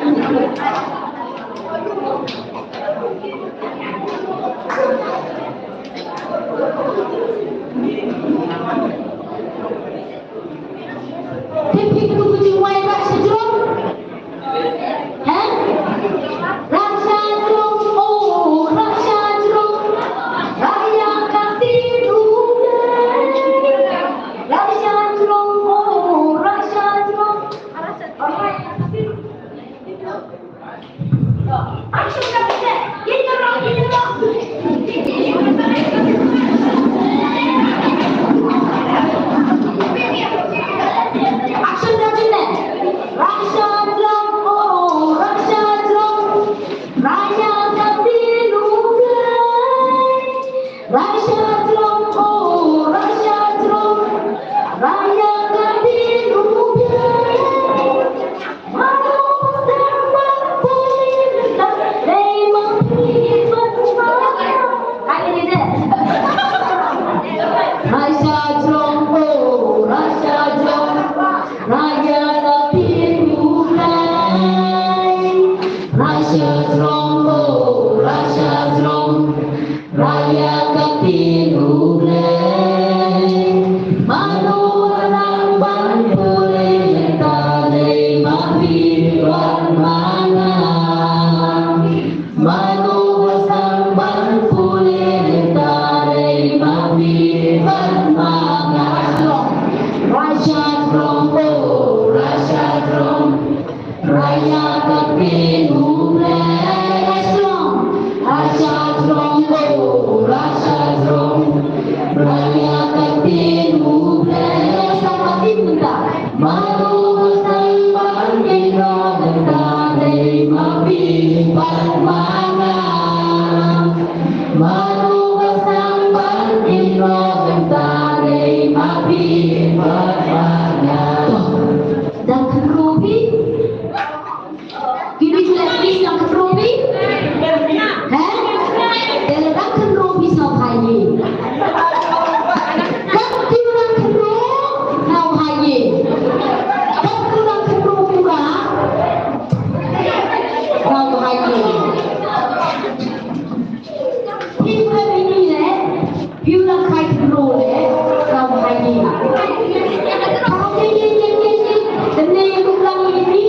Te phi kyntu ka jingwai rah sha jrong? He? Rah sha jrong, oh, rah sha jrong. Rah ïa ka ktien U Blei. Rah sha jrong, oh, rah sha jrong. Alright. Rah ïa ka ktien U Blei. Mano ba dang ban pule mynta dei ma phi bad ma nga. Mano ba dang ban pule mynta dei ma phi bad ma nga. Rah sha jrong, oh, rah sha jrong. Rah ïa ka ktien U Blei. Rah sha jrong, oh, rah sha jrong. Rah ïa ka ktien U Blei. Sa ka ktien mynta. Mano ba dang ban ïehnoh mynta dei ma phi bad ma nga. Mano ba dang ban ïehnoh mynta dei ma phi bad ma nga. Dang khynroo phi? Ki dei ki dang khynroo phi? He? Te dang khynroo phi sngewbha ïa. Kat ki dang khynroo sngewbha ïa. Kat ki dang khynroo pura sngewbha ïa. Phi pura ïa ni le. Phi u la khai khynroo le, sngewbha ïa. Kane u lang ïa ni,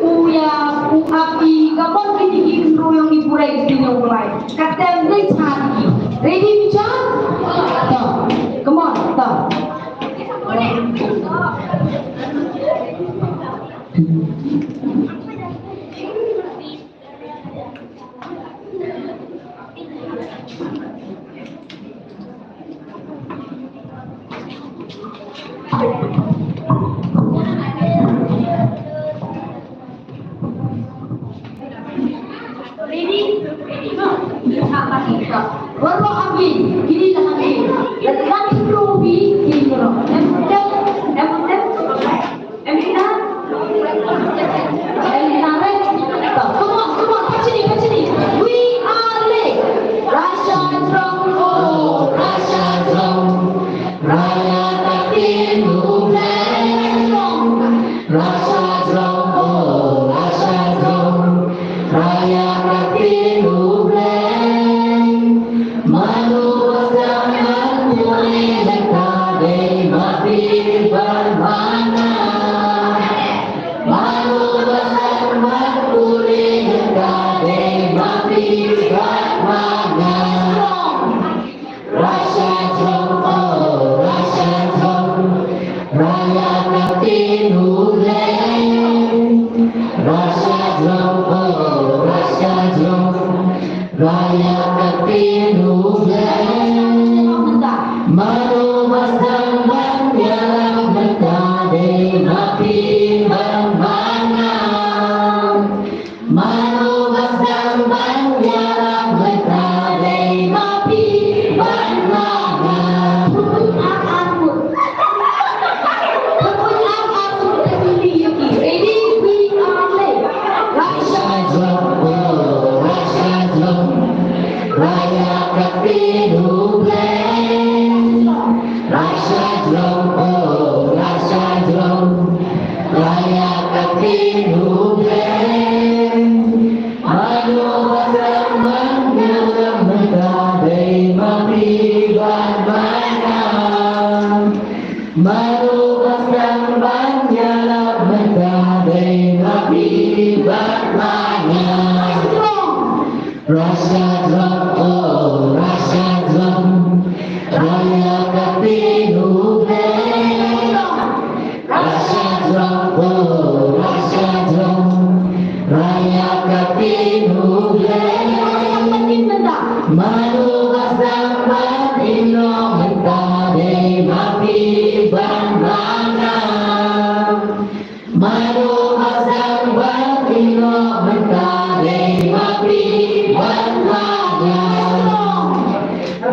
u ïa, u ap ïa ka bor ki dei ki khynroo ïong i pura i dei ïong u Blai. Katem dei cha ki. Ready, Micha? To. Come on, to. Ready? Ready, no? Baroh arngut, kine la arngut. Lada dang khynroo phi, kine baroh. Em, em, em, em. Em, em. Em, em, right. Come on, come on, pachini, pachini. We are late. Rah sha jrong, oh, rah sha jrong. Rah ïa ka ktien U Blei. Rah sha jrong, oh, rah sha jrong. Rah ïa ka ktien U Blei. Mano ba dang ban pule mynta dei ma phi bad ma nga. Mano ba dang ban pule mynta dei ma phi bad ma nga. Rah sha jrong, oh, rah sha jrong. Rah ïa ka ktien U Blei. Rah sha jrong, oh, rah sha jrong. Rah ïa ka ktien U Blei. Mano ba dang ban ïalam mynta dei ma phi bad ma nga. Mano ba dang ban ïalam mynta dei ma phi bad ma nga. Put up arms. Put up arms. Ready? We are late. Rah sha jrong, oh, rah sha jrong. Rah ïa ka ktien U Blei. Rah sha jrong, oh, rah sha jrong. Rah ïa ka ktien U Blei. Mano ba sdang ban ïehnoh mynta dei ma phi bad ma nga.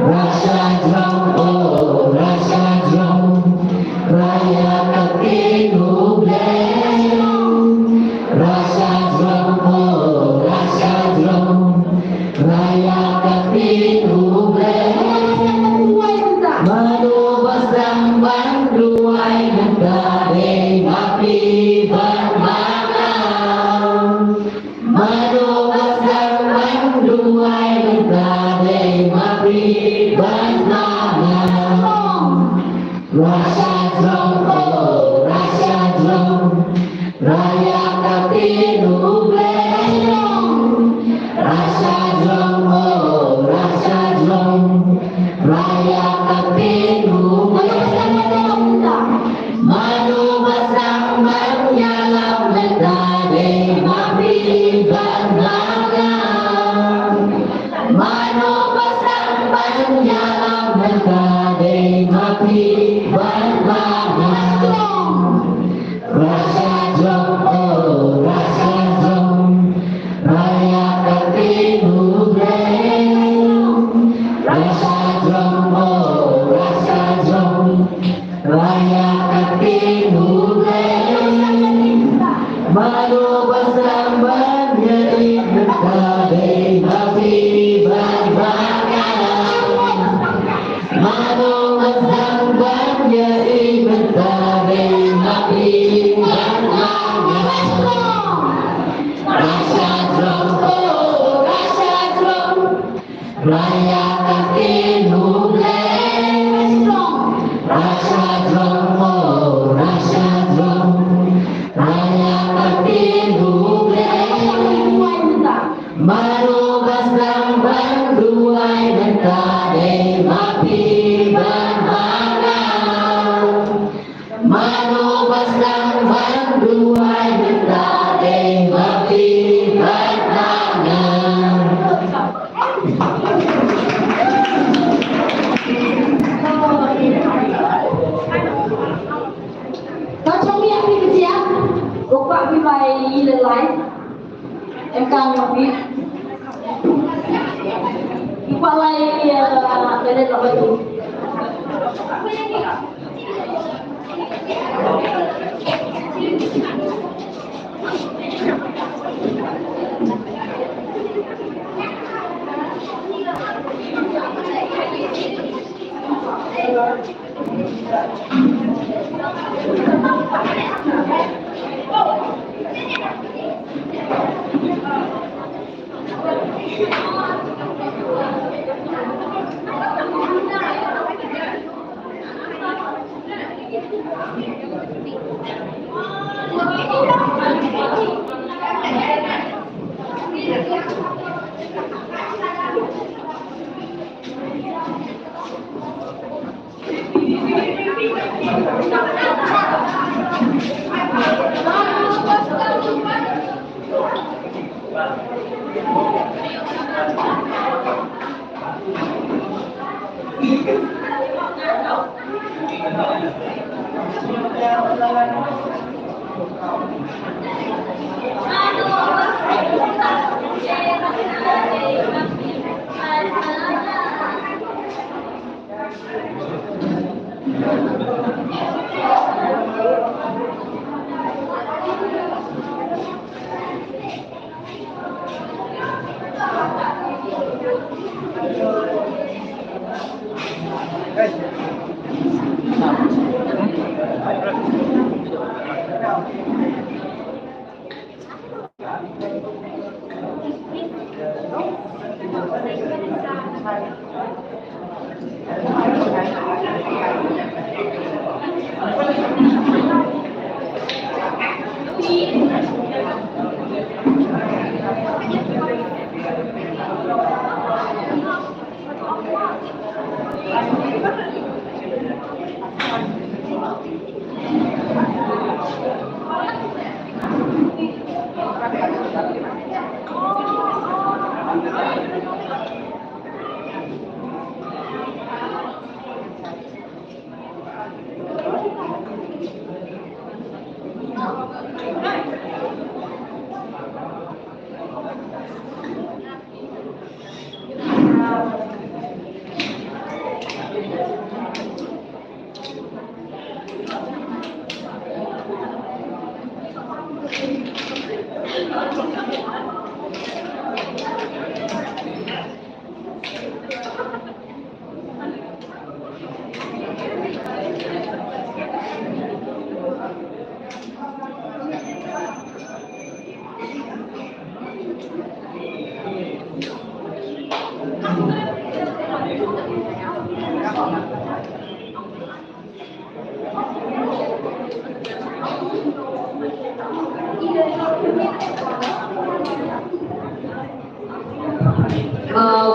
Rasha jrong, oh, rasha jrong. Raya ka ktien U Blei. Rasha jrong, oh, rasha jrong. Raya ka ktien U Blei. Mano ba sdang ban duwai mynta dei ma phi bad ma nga. Mano ba sdang ban duwai mynta dei ma phi bad ma nga. Rasha jrong, oh, rasha jrong. Raya ka ktien U Blei. Rasha jrong, oh, rasha jrong. Raya ka ktien U Blei. Mano ba sdang ban ïalam mynta dei ma phi bad ma nga. Mano ba sdang ban ïalam mynta dei ma phi bad ma nga. Rasha jrong, oh, rasha jrong. Raya ka ktien U Blei. Rasha jrong, oh, rasha jrong. Raya ka ktien U Blei. Mano ba sdang ban ïa-ïeit mynta dei ma phi bad ma nga. Mano ba sdang ban ïa-ïeit mynta dei ma phi bad ma nga. Rasha jrong, oh, rasha jrong. Raya ka ktien U Blei. Rasha jrong, oh, rasha jrong. Raya ka ktien U Blei. Mano ba sdang ban duwai mynta dei ma phi bad ma nga. Mano ba sdang ban duwai mynta dei ma phi bad ma nga. Ka chong ïa phi ka jia. Ko kwah phi bai i le lai. Em kam ïa phi. Ki kwah lai, eh, ka le la bai tu.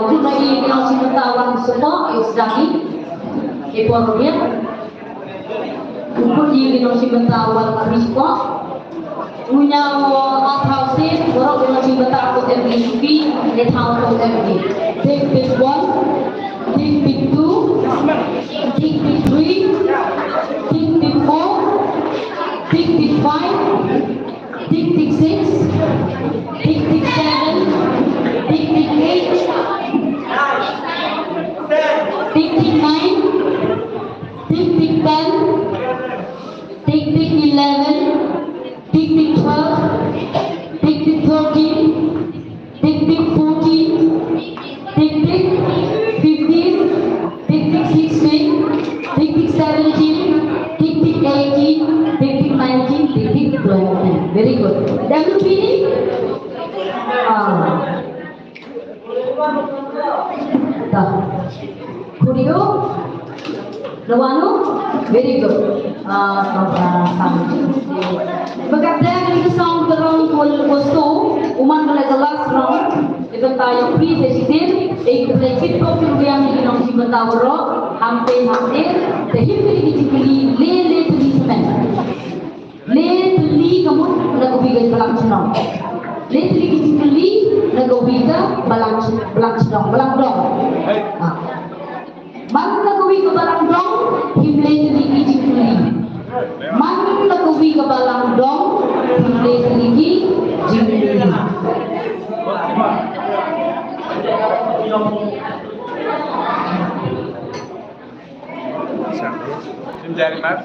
Kut na i nong shim bynta wan support, i u sdang i. I por ruh ïa. Kut i nong shim bynta wan support. Uña u a thaw sien, baroh i nong shim bynta ko M V P, i thaw ko M V P. Tick tick one, tick tick two, tick tick three, tick tick four, tick tick five, tick tick six, tick tick seven, tick tick eight, tick tick nine, tick tick ten, tick tick eleven, tick tick twelve, tick tick thirteen, tick tick fourteen, tick tick fifteen, tick tick sixteen, tick tick seventeen, tick tick eighteen, tick tick nineteen, tick tick twenty. Very good. W P ni? Ah. Dah. Kudio? Lawano? Very good. Ah, ah, ah, ah. Bakat dah ni kesang terang kul kosto, uman kala kelas rong. Iba tayo pri sesizin, eh, play kit pop yang ni nong si betawa ro, hampe hampe, tehim ni kiti kili, le le tu di semen. Le tylli ka mut na ka wi ka balang shnong. Le tylli ki jingkylli na ka wi ka balang sh-, balang shnong, balang dong. Ah. Man na ka wi ka balang dong, him le tylli ki jingkylli. Man na ka wi ka balang dong, him le tylli ki jingkylli. Jim jari mat.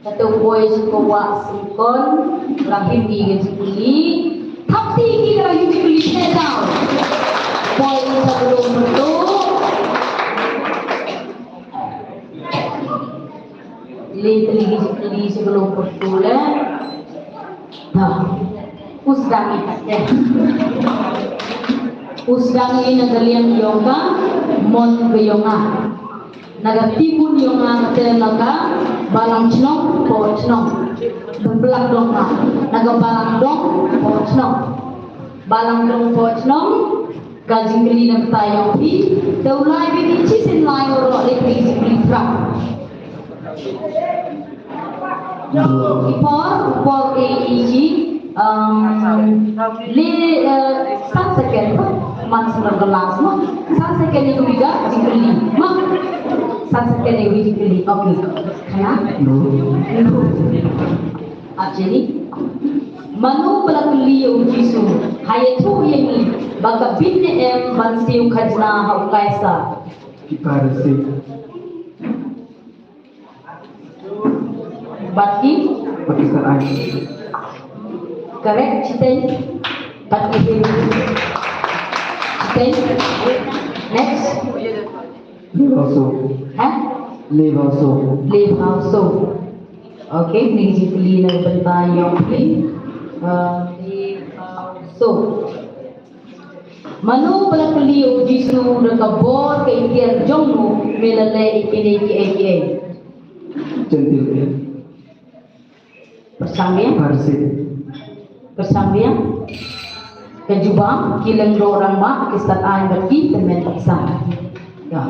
Kato poi sha ka wah sngkon, la him ïa ka jingkylli. Thap ti ki ka la him jingkylli, poi down. Poi sha ka lum pyrtuh. Leh tylli ki jingkylli sha ka lum pyrtuh leh. Nah. U sdang ïa ka. U sdang ïa na ka liang ïong ka, mon ka ïong nga. Na ka timun ïong nga te na ka balang shnong, po shnong. Balang dong nga. Na ka balang dong, po shnong. Balang dong, po shnong. Ka jingkylli na ka bynta ïong phi. Te u lai bad ki shisien lai u rok leh ki jingkylli pra. I por, i por e i ji, um, le, eh, san second, man sngewbha last mo. San second ïa ka wi ka jingkylli. Mo. San second ïa ka wi jingkylli. Okay. Khana? No. No. Ap jeni. Mano ba la kylli ïa u Jisu, ha ïathuh ïa ngi ba ka bynta em ban siew khajna ha u Kaisar? Ki Pharisi. Bad ki? Bad ki Sarai. Correct, shiteng. Bad ki Hindus. Shiteng. Next. Lev hauso. Ha? Lev hauso. Lev hauso. Okay, ni jingkylli na ka bynta ïong phi. Uh, lev hauso. Mano ba la kylli ïa u Jisu da ka bor ka iktiar jong u me la leh ïa kine kiei kiei? Jentil. Pyrshang biang. Pharisi. Pyrshang biang. Ka jubab, ki lyngdoh rangbah, ki stad aiñ bad ki tymmen baksa. Ya.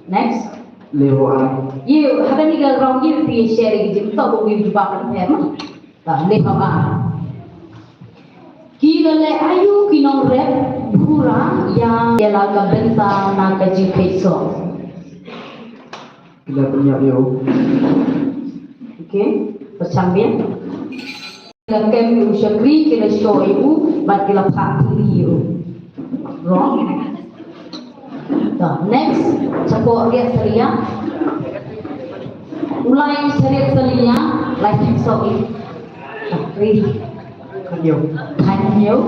Next. Lev haba ar. Ïa, ha kane ka round ïa phi share ki jingthoh ba u jubab kan pher ma. Ta lev haba ar. Ki la leh aïu ki nongrep bura ïa, ïa la ka bynta na ka jingpeit soh? Ki la pynïap ïa u. Okay, pyrshang biang. Ki la kem ïa u shakri, ki la shoh ïa u, bad ki la phah thiri ïa u. Wrong. To, next, shapoh riat salia. U lai shariat salia, lai thik soh ïa u shakri. Khañiew. Khañiew.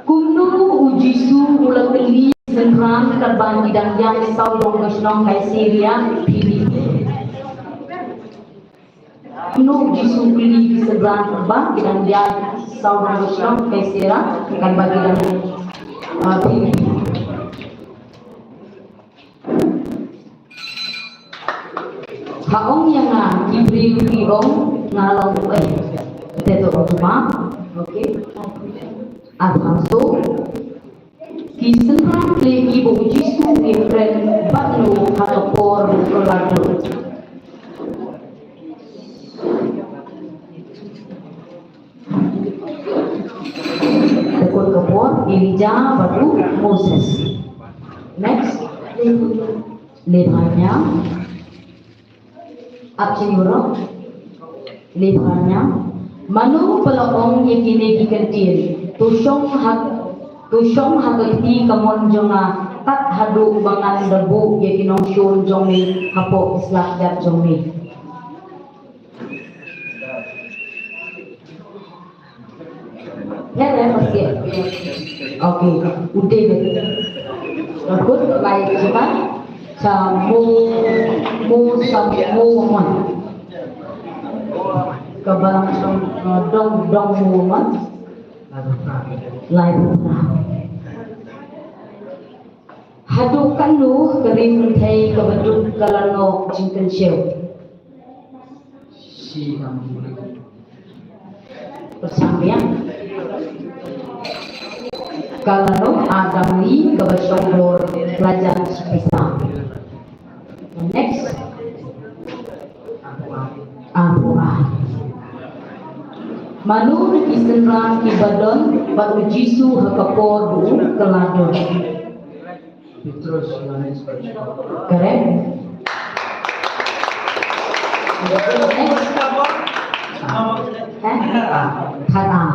Kumno u Jisu u la kylli ki synran katba ki dang ïaid sawdong ka shnong Kaisaria Philipi? Kumno u Jisu u kylli ki synran katba ki dang ïaid sawdong ka shnong Kaisaria, katba ki dang, ah, Philipi? Ha ong ïa nga ki briew ki ong nga long uei? Te to ong ma. Okay. Arphew san. Ki synran ki la ïohi ba u Jisu u ïakren bad no ha ka por u la duk. Te kut ka por Elijah bad u Moses. Next. Lebhanya. Ap chi nuro. Lebhanya. Mano ba la ong ïa kine ki kyntien? To shong ha, to shong ha ka kti kamon jong nga, tad haduh ba ngan da buh ïa ki nongshun jong me hapoh ki slap jait jong me. Pher eh, pyrshah. Okay, u David. Kut lai kiba. Sa mo, mo sa mo man. Kaba, uh, dong, dong mo man. Lai. Haduh katno ka ri kynthei kaba duk ka la noh jingkynshew? Pyrshang biang. Ka la noh ar damli kaba shong bor la jan shi pisa. Next. Arphew ar. Mano na ki synran kiba don bad u Jisu ha ka por ba u kylla don? Petrus, Yohanes. Correct. Next. Hah? Khatar.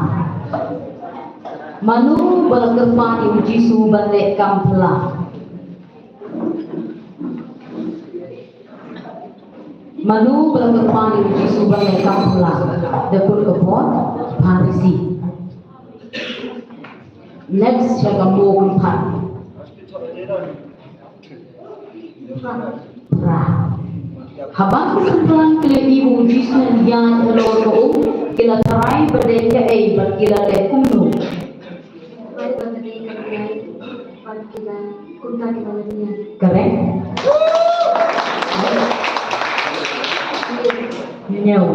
Mano ba la kyrpad ïa u Jisu ban leh kam phylla? Mano ba la kyrpad ïa u Jisu ban leh kam phylla? Te kut ka por Pharisi. Next, sha ka mo kynphad. Phra. Haba ki synran ki la ïohi ba u Jisu u ïaid halor ka um, ki la tharai ba dei kaei bad ki la leh kumno? Correct. Hynñiew.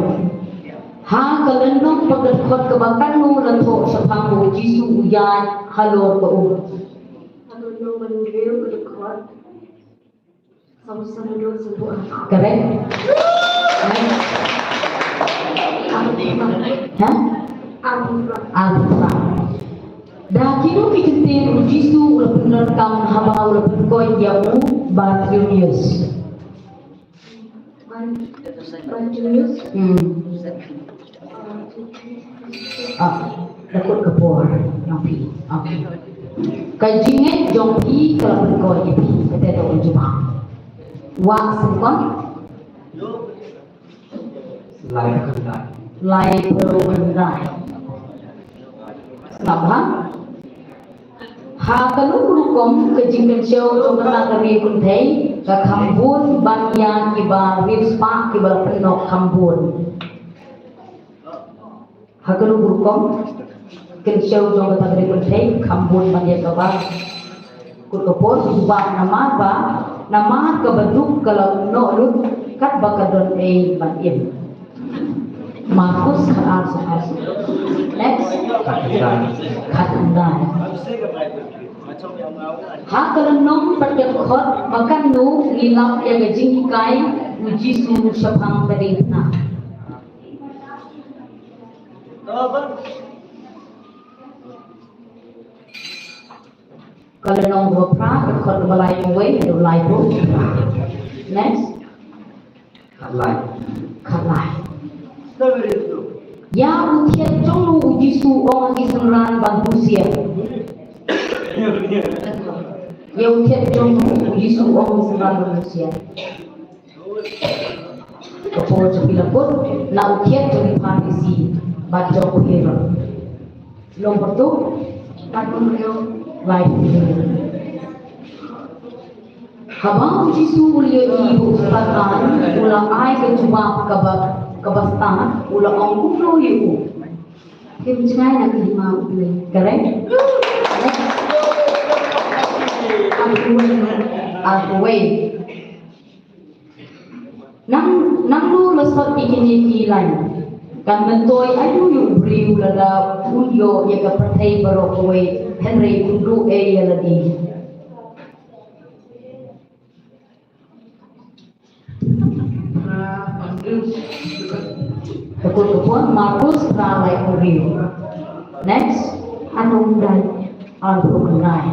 Ha ka lynnong ba kyrkhot kaba katno la thoh shaphang ba u Jisu u ïaid halor ka um? Ha ka lynnong ba hynriew ka dkhot. Correct. Hah? Arphew phra. Da kino ki kyntien u Jisu u la pyndonkam haba u la pynkoit ïa u Bartimeus? Bartimeus. Hmm. Ah, da kut ka por jong phi. Okay. Ka jingngeit jong phi ka la pynkoit ïa phi. Kata to ka jubab. Wah sngewbha. Lai phew khyndai. Lai phew khyndai. Sngap bha. Ha kano ka rukom ka jingkynshew jong kata ka ri kynthei ka kham bun ban ïa kiba riewspah kiba la pynnoh kham bun? Ha kano ka rukom kynshew jong kata ka ri kynthei kham bun ban ïa kaba? Kut ka por, jubab namar ba, namar kaba duk ka la noh lut katba ka don ei ban im. Markus khatar, khatar. Next. Khatar. Ha ka lynnong ba kyrkhot ba katno ngi lap ïa ka jinghikai u Jisu shaphang ka diengphna? Ka lynnong ba phra, ka dkhot ba laiphew wei haduh laiphew phra. Next. Khatlai. Khatlai. Ïa u thied jong u, u Jisu u ong ha ki synran ban husiar. Ïa u thied jong u, u Jisu u ong ha ki synran ban husiar. Ka por jong ki la kut, na u thied jong ki Pharisi bad jong u Herod. Lynnong khatduh, khatphra, laiphew. Haba u Jisu u la ïohi ba u Soitan u la ai ka jubab kaba, kaba stad, u la ong kumno ïa u. Phim jngai na ka hima U Blei. Correct? Arphew wei. Arphew wei. Nang, nangno la sot ïa kine ki lain? Kan myntoi aïu ïa u briew lada un ïoh ïa ka pyrthei baroh kawei, hynrei un duh ei ïa lade? Ka kut ka pud, Markus phra, laiphew hynriew. Next, arphew khyndai, arphew khyndai.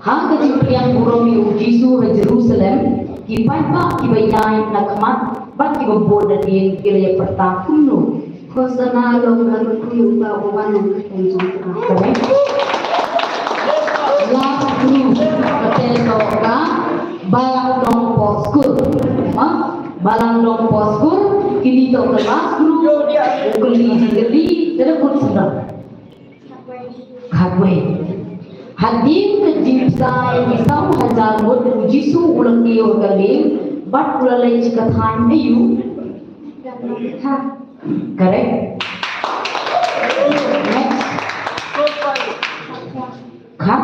Ha ka jingpdiang burom ïa u Jisu ha Jerusalem, ki paidbah kiba ïaid na khmat bad kiba bud nadien ki la ïa pyrta kumno: Hosana, long ha kyrteng uta uba wan ha kyrteng jong u Trai. Correct. Last group, kata ka dei ka balang dong poh skul. Ha? Balang dong poh skul, kine to ka last group. U kylli jingkylli, te da kut sdang. Khatwei. Hadien ka jingbsa ïa ki saw hajar ngut, u Jisu u la kiew ha ka lieng bad u la leit sha ka thaiñ aïu? Correct. Next. Khat.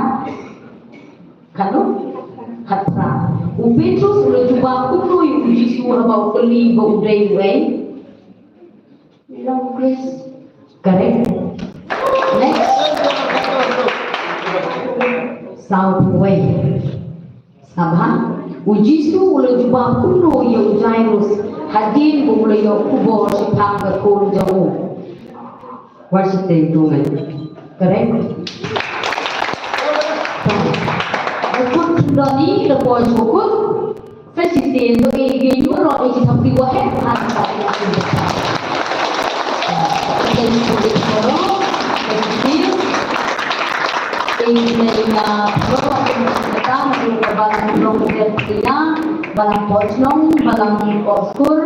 Khatno? Khatphra. U Petrus u la jubab kumno ïa u Jisu haba u kylli ba u dei uei? Long Chris. Correct. Next. Sawphew wei. Sngap bha. U Jisu u la jubab kumno ïa u Jairus hadien ba u la ïoh khubor shaphang ka khun jong u? Wat shisien to ngan. Correct. Ka kut khyndiat ni, da poi sha ka kut. Sa shisien to, eh, ïa ngi ruh ïa ki thapti waheh. Ha, ha, ha, ha. Thank you, Lord. Thank you. Eh, ïa, ruh, ruh, ruh, ruh, ruh, balang Nongkrem Ptia, balang Pochnong, balang Korskur,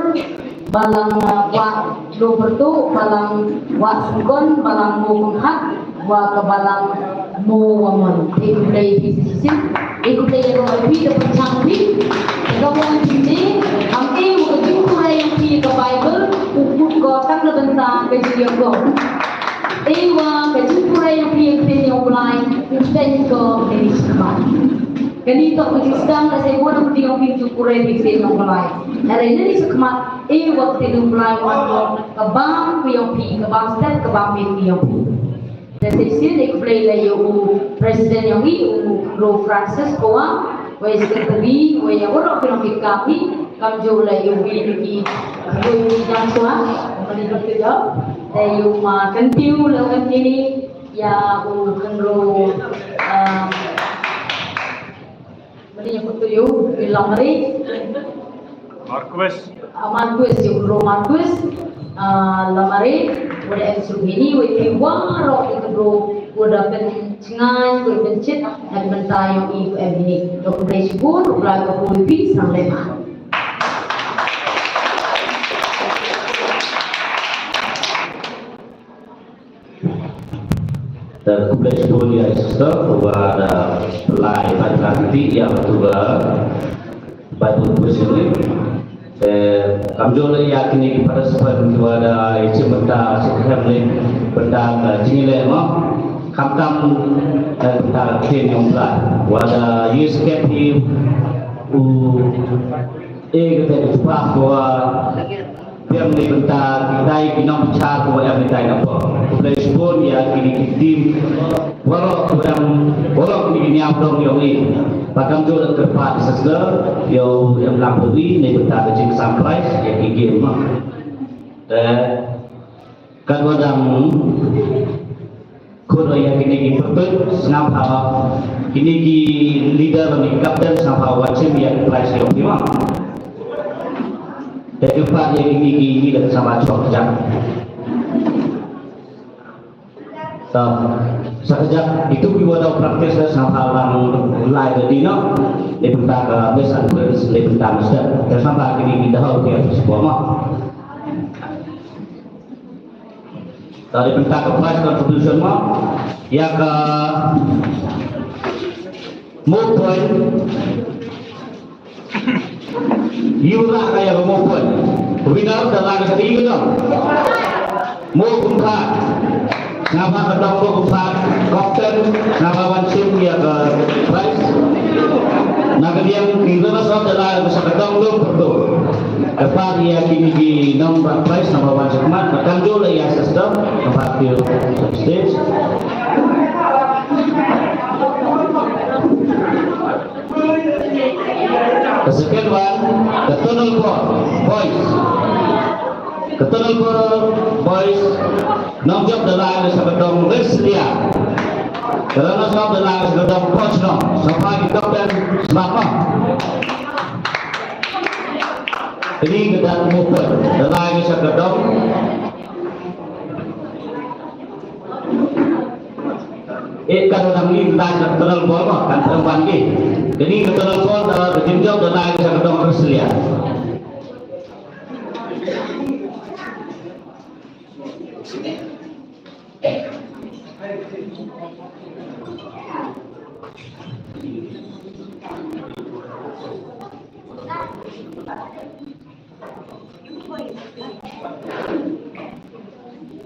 balang, uh, Wah Lopyrtuh, balang Wah Syngkon, balang Mowpyngnghat, bad ka balang Mowamon. Te khublei phi shisien. Te khublei ïa ka Y P da pynchang phi. Te ka Y P ne, ym ei wa ka jingpule ïa phi ka Baibl, u kut ko tang na bynta ka jingïaroh. Ei wa ka jingpule ïa phi ka ktien jong U Blei, u kdeñ ko mynne shakhmat. Kane toh ka jingsdang, lehse bun na phi ong phim ju pule ïa ka ktien jong U Blei. Hynrei mynne shakhmat, ei wa ka ktien U Blei wan long ka bam ka jong phi, ka bam stet, ka bam miet ka jong phi. Te sa shisien, eh, khublei leh ïa u President jong ngi, u Bro Francis Pawang, wei Secretary, wei ïa waroh ki nongkit kam ngi, kamjooh leh ïa uwei na ki, uwei na ki jam shuwa, mane ba ki dei, te ïa u Ma Kyntiew Lawrence, ïa u Khynroo, um, Mane ïa kito ïa u Lamare. Marquis. Ah, Marquis, ïa u Marquis. Ah, Lamare, u da em shuh hini, wei ki waroh ïa kito u da pynjngai, u da pynjit, na ka bynta ïa u em hini. Ka khublei shibun, U Blei un kyrkhu ïa phi, sa lem ah. Te khublei shibun ïa i sister uba da pynlait bad pynlait ïa uto uba bad uto uba sngewthuh. Te kamjooh leh ïa kine ki participant kiba da ïa shim bynta sha ka family bynta ka jingïaleh mo. Khamtam bynta ka ktien jong U Blei. Uba da ïa skhem hi u E kata ka jubab ko wa biang ni bynta kita ki nongbichar ko wa em kita ki nongpor. Khublei shibun ïa kini ki team. Waroh kudang waroh kini ki niam dong yong i. Pakam jo la kyrpad sister yo em lang puri ni bynta ka jingsamprai ïa ki game. Eh, katwa dang Khun ïa kine ki pyrtuit sngap ha kine ki leader lane ki captain sngap ha wa chim ïa ki prize ïa ki ma. Te ki pat ïa kine ki, ki da sa ba chok jam. Sa, sa kjat itu ki wa da practice da sa ba lang lai da dino. Dei bynta ka Miss and Prince, dei bynta Mister. Te sa ba kine ki da hau ki ha shuwa ma. Sa dei bynta ka prize contribution ma. Ïa ka mo point. Ïa ka ïa ka mo point. Winner da la ka ïa ka dong. Mo kumta. Naba ka dong mo kumta. Captain naba wan shim ïa ka prize. Na ka liang ki runners up da la ka sa ka dong lo pyrto. Ka pat ïa ki ki nong ba prize naba wan shim mat. Ka kam jol ïa system. Ka pat ïa stage. The second one, the Tunnel Ball Boys. The Tunnel Ball Boys, nongjop da la ïa sa ka dong Reslia. The runners up da la ïa sa ka dong Pochnong. Sa pha ki dong dan selamat. Ini kita temukan da la ïa sa ka dong. Eh, kan orang ni dah nak kenal bol mah, kan perempuan ni. Jadi kenal bol dah berjenjang dah naik sa ka dong Reslia.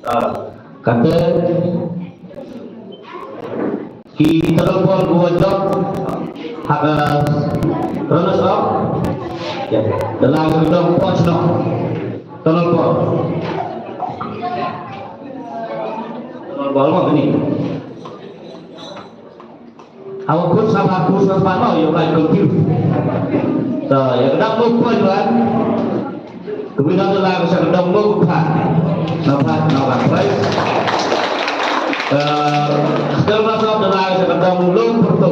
Ah, kata ki Tunnel Ball ku wa jop ha ka runners up. Ya, da la ka dong Pochnong. Tunnel Ball. Tunnel Ball ma kini. Hawa khut sa ba khut sa ba no, ïa ka confuse. To, ïa ka dang mo point wan. Ka winner da la ka sa ka dong mo pat. Na pat, na pat, right? Eh, sekarang masuk da la ka sa ka dong lo pyrto.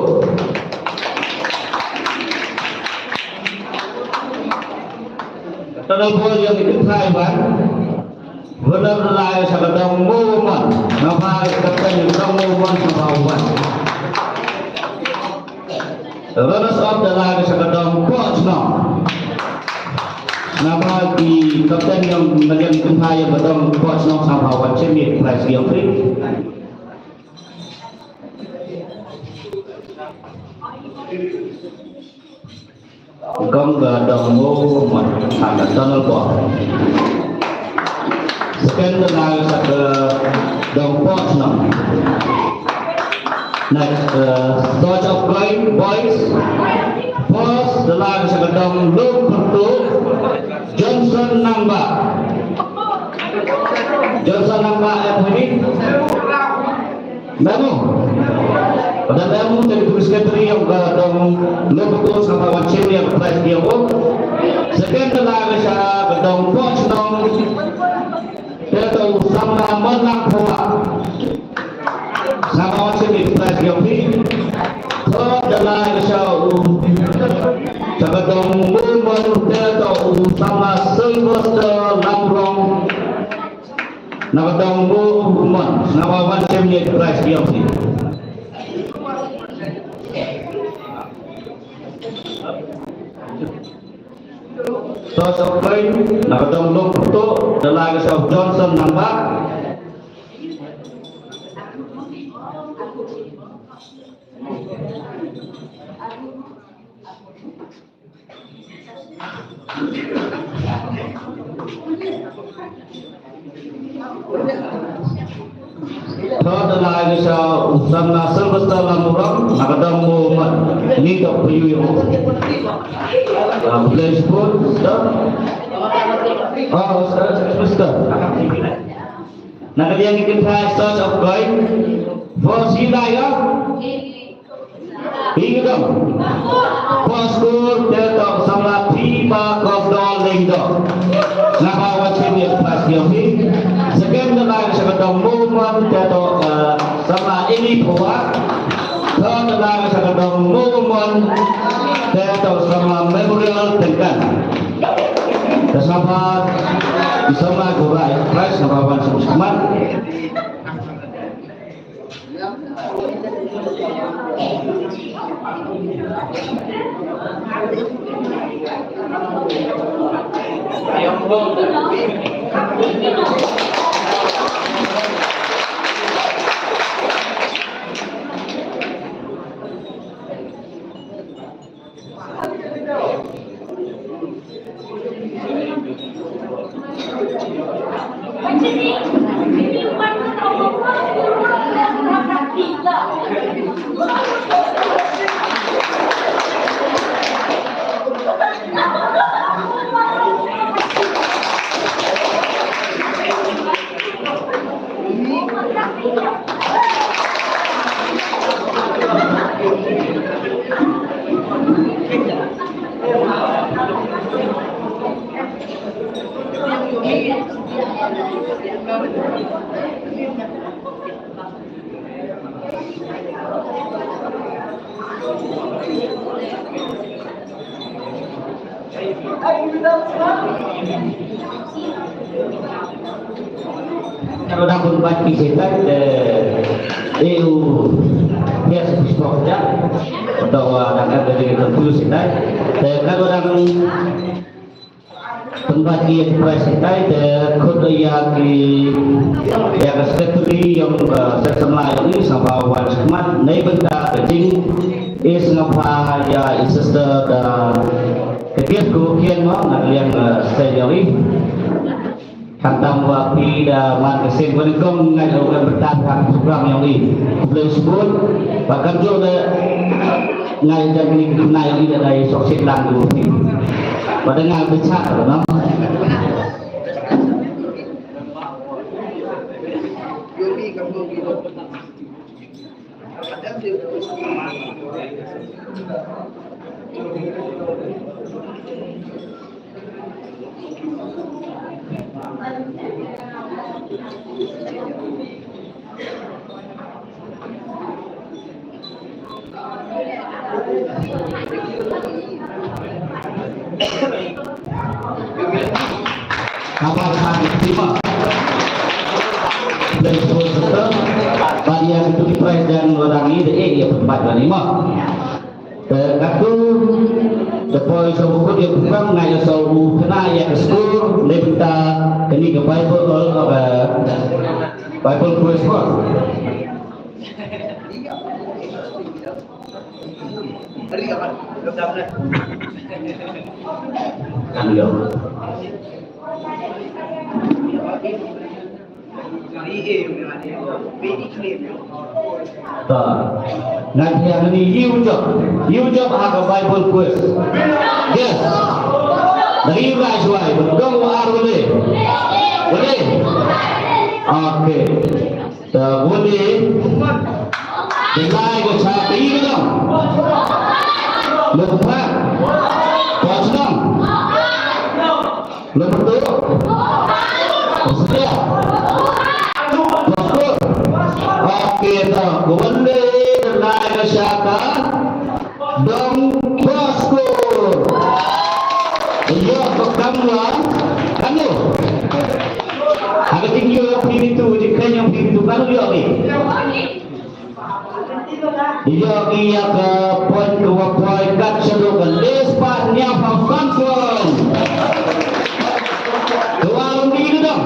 Tunnel Ball ïa ki kynthai wan. Winner da la ïa sa ka dong Mo Wymon. Naba ka dong Mo Wymon sa ba wan. Runners up da la ïa sa ka dong Pochnong. Naba ki kapten ïa ka dong Pochnong sa ba wan, shim ïa ka prize ïa free. Kong ka dong Mo Wymon ha ka Tunnel Ball. Second da la ïa sa ka dong Pochnong. Next, uh, Torch of Coin Boys. First da la ïa sa ka dong Lum Pyrtuh. Johnson Nambah. Johnson Nambah, eh, ini. Memo. Pada memo dari Guru Sekretari ïa ka dong Lum Pyrtuh sa ba wan shim ïa ka prize ïa u. Second da la ïa sa ka dong Pochnong. Te to u samla Mon Langphew. Sa ba wan shim ïa ka prize ïa u. Third da la ïa sa u. Sa ka dong Mo Wymon te to u samla Sylvester Lamrong. Na ka dong Mo Wymon, na ka wan shim ïa ka prize ïa u. Torch of Coin, na ka dong Lum Pyrtuh, da la ïa sa u Johnson Nambah. Third da la ïa sa u samla Sylvester Lamurang, na ka dong Mo Wymon. Ni dok pyu yung. Ah, bless God, stop. Oh, Sylvester. Na ka liang ki kynthai Torch of Coin. Four si da ïa. Hi ka dong. First score te to samla Phi Ba Kop Dor Lyngdoh. Naba wan shim ïa ka prize ïa u hi. Second da la ïa sa ka dong Mo Wymon te to, eh, samla Eli Phawa. Third da la ïa sa ka dong Mo Wymon te to samla Memorial Tyngkan. Ka sngewbha i samla ka rai prize sngewbha wan sha u khmat. Ka dang pynbat ki shisha te, eh, u, yes, sport ja. Utawa dang ada di confuse shisha. Te ka dang pynbat ïa ki prize shisha te khot ïa ki, ïa ka secretary ïong, eh, sep samla ïong i sngewbha wan sha khmat na bynta ka jing i sngewbha ïa i sister da ka gift ko kian mo na ka liang, eh, sep ïong i. Khamtam wa phi da man ka seng wa nyngkong ngai u kan bertat ha program ïong i. Khublei shibun. Ba kan jooh da ngai jang kini ki khun ïong i da dei sok shit lang u phi. Wa da ngai berchat no. Haba ka ti ma. Dari sepuluh juta. Bad ïa ka tuti prize dang wadang i de eh ïa pynbat bani ma. Eh, katu da poi sa u kut ïa program nga ïa sa u kena ïa ka skur le bynta kani ka Bible, eh, Bible quiz ko. Kan ïa. Ta. Ngan ïa ngani ïu jop. Ïu jop ha ka Bible quiz. Yes. Dari ba shwai, betul wa ar boleh. Boleh. Okay. Ta boleh. Denai ko cha pi ko dong. Lompat. Pochnong. Lompat tu. Sedia. Bagus. Okey, ta. Ko wande denai ko cha ka. Dong Bosco. Ïa ko kam la. Kanu. Aga tinggi ïa phi tu, di kren ïa phi tu, kanu ïa phi. Ïa ki ïa ka point ka wa point kat shaduh ka list pat nia pa Samson. Ka wa rung ki dong.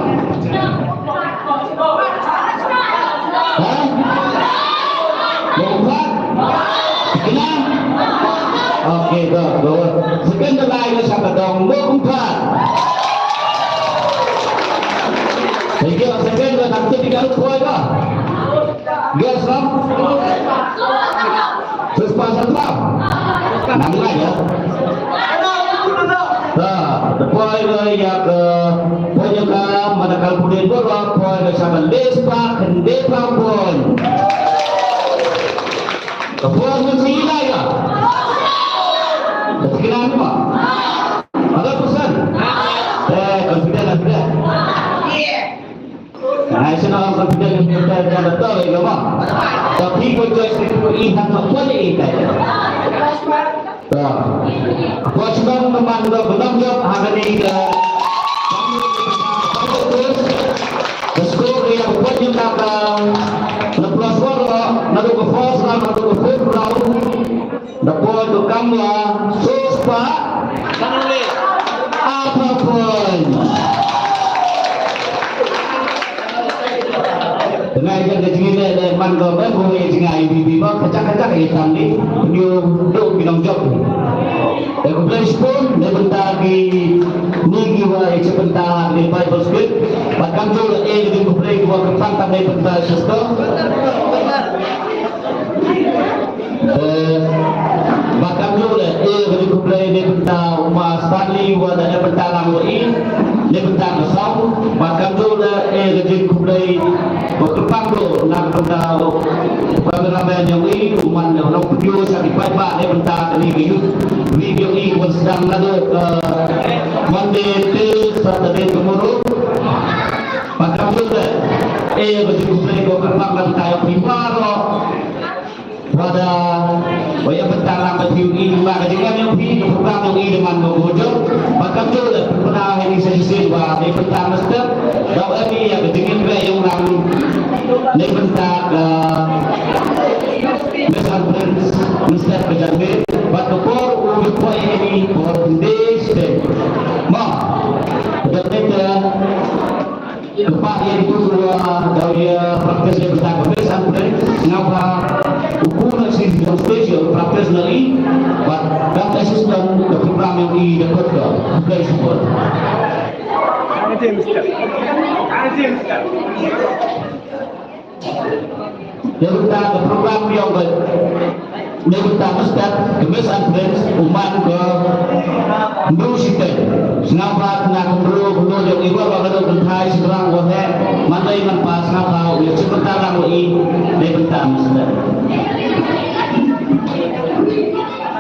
Ha? Lompat. Kena. Okey, go, go. Second line ka sa ka dong lompat. Thank you, second line, nak tu tiga point ka. Yes, no? Terus pasal tu. Nang lagi ya. Dah, the point ya ke point ka mana kal pudin bola, point ka sa ka list pa, kende pa point. Ka point mun si ilai ka. Ka tikna ni ma. Ada pesan. Eh, confident, confident. Ai, sino ang confident, confident, confident, confident, confident. Tapi ko judge ni ko ihan ma ko ni ikai. Ta. Ko sino ang man ko benam jop ha kani ka. Rau, da poi to kam la, sos pa, apa pun. Ngai jan ka jingïaleh leh man ko ba ko ngi jngai bibi ba kajak kajak i tam ni. Nyu duk ki nongjop. Da khublei shibun na bynta kine kiwa ïa shim bynta ha kane Bible School. Bad kumjuh leh ka jingkhublei kiwa kyrpang tam na bynta sister. Eh, bad kumjuh leh, eh, ka jingkhublei na bynta u Ma Stanley wa da na bynta lang wa i, na bynta ka song, bad kumjuh leh, eh, ka jingkhublei wa kyrpang ruh na bynta u cameraman yong i, u man u nongpynïoh sha ki paidbah na bynta kane ka youth week yong i, wan sdang naduh, eh, Monday till Saturday tomorrow. Bad kumjuh leh, eh, ka jingkhublei wa kyrpang na bynta yong phi baroh. Wa da, wa ïa bynta lang bad phi u i, ba ka jingim yong phi, ka program yong i, da man ba u jop. Bad kumjuh leh pynbna ha ini sa shisien wa, da bynta mester, da u em i ïa ka jingim ba yong lang, da bynta ka Miss and Prince, mester ka jingim, bad ka por u jop poi ha ini, por pyndes te. Ma, da bynta Kpa ïa itu wa da ïa practice ïa bynta ka Miss and Prince, nga ba u kuna si jong stage ïa practice na i, but that assistant ka program yong i da kot ka, ka support. Ïa bynta ka program yong ka, ïa bynta ka start ka Miss and Prince u man ka Mru Siteng. Sngap bha na ka mru ka mru yong i wa ba ka dok kynthai shynrang wa heh. Man dei man pa sngap bha u ïa shim bynta lang wa i ïa bynta ka start.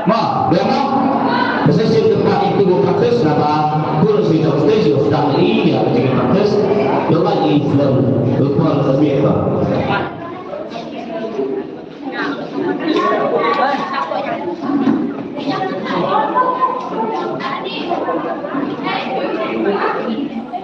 Ma, biang ma. Ka session ka ta itu practice na ba. Kur si jong stage u sdang i ïa ka jingpractice. Ïa ba i film. Ïa ba ka session ba.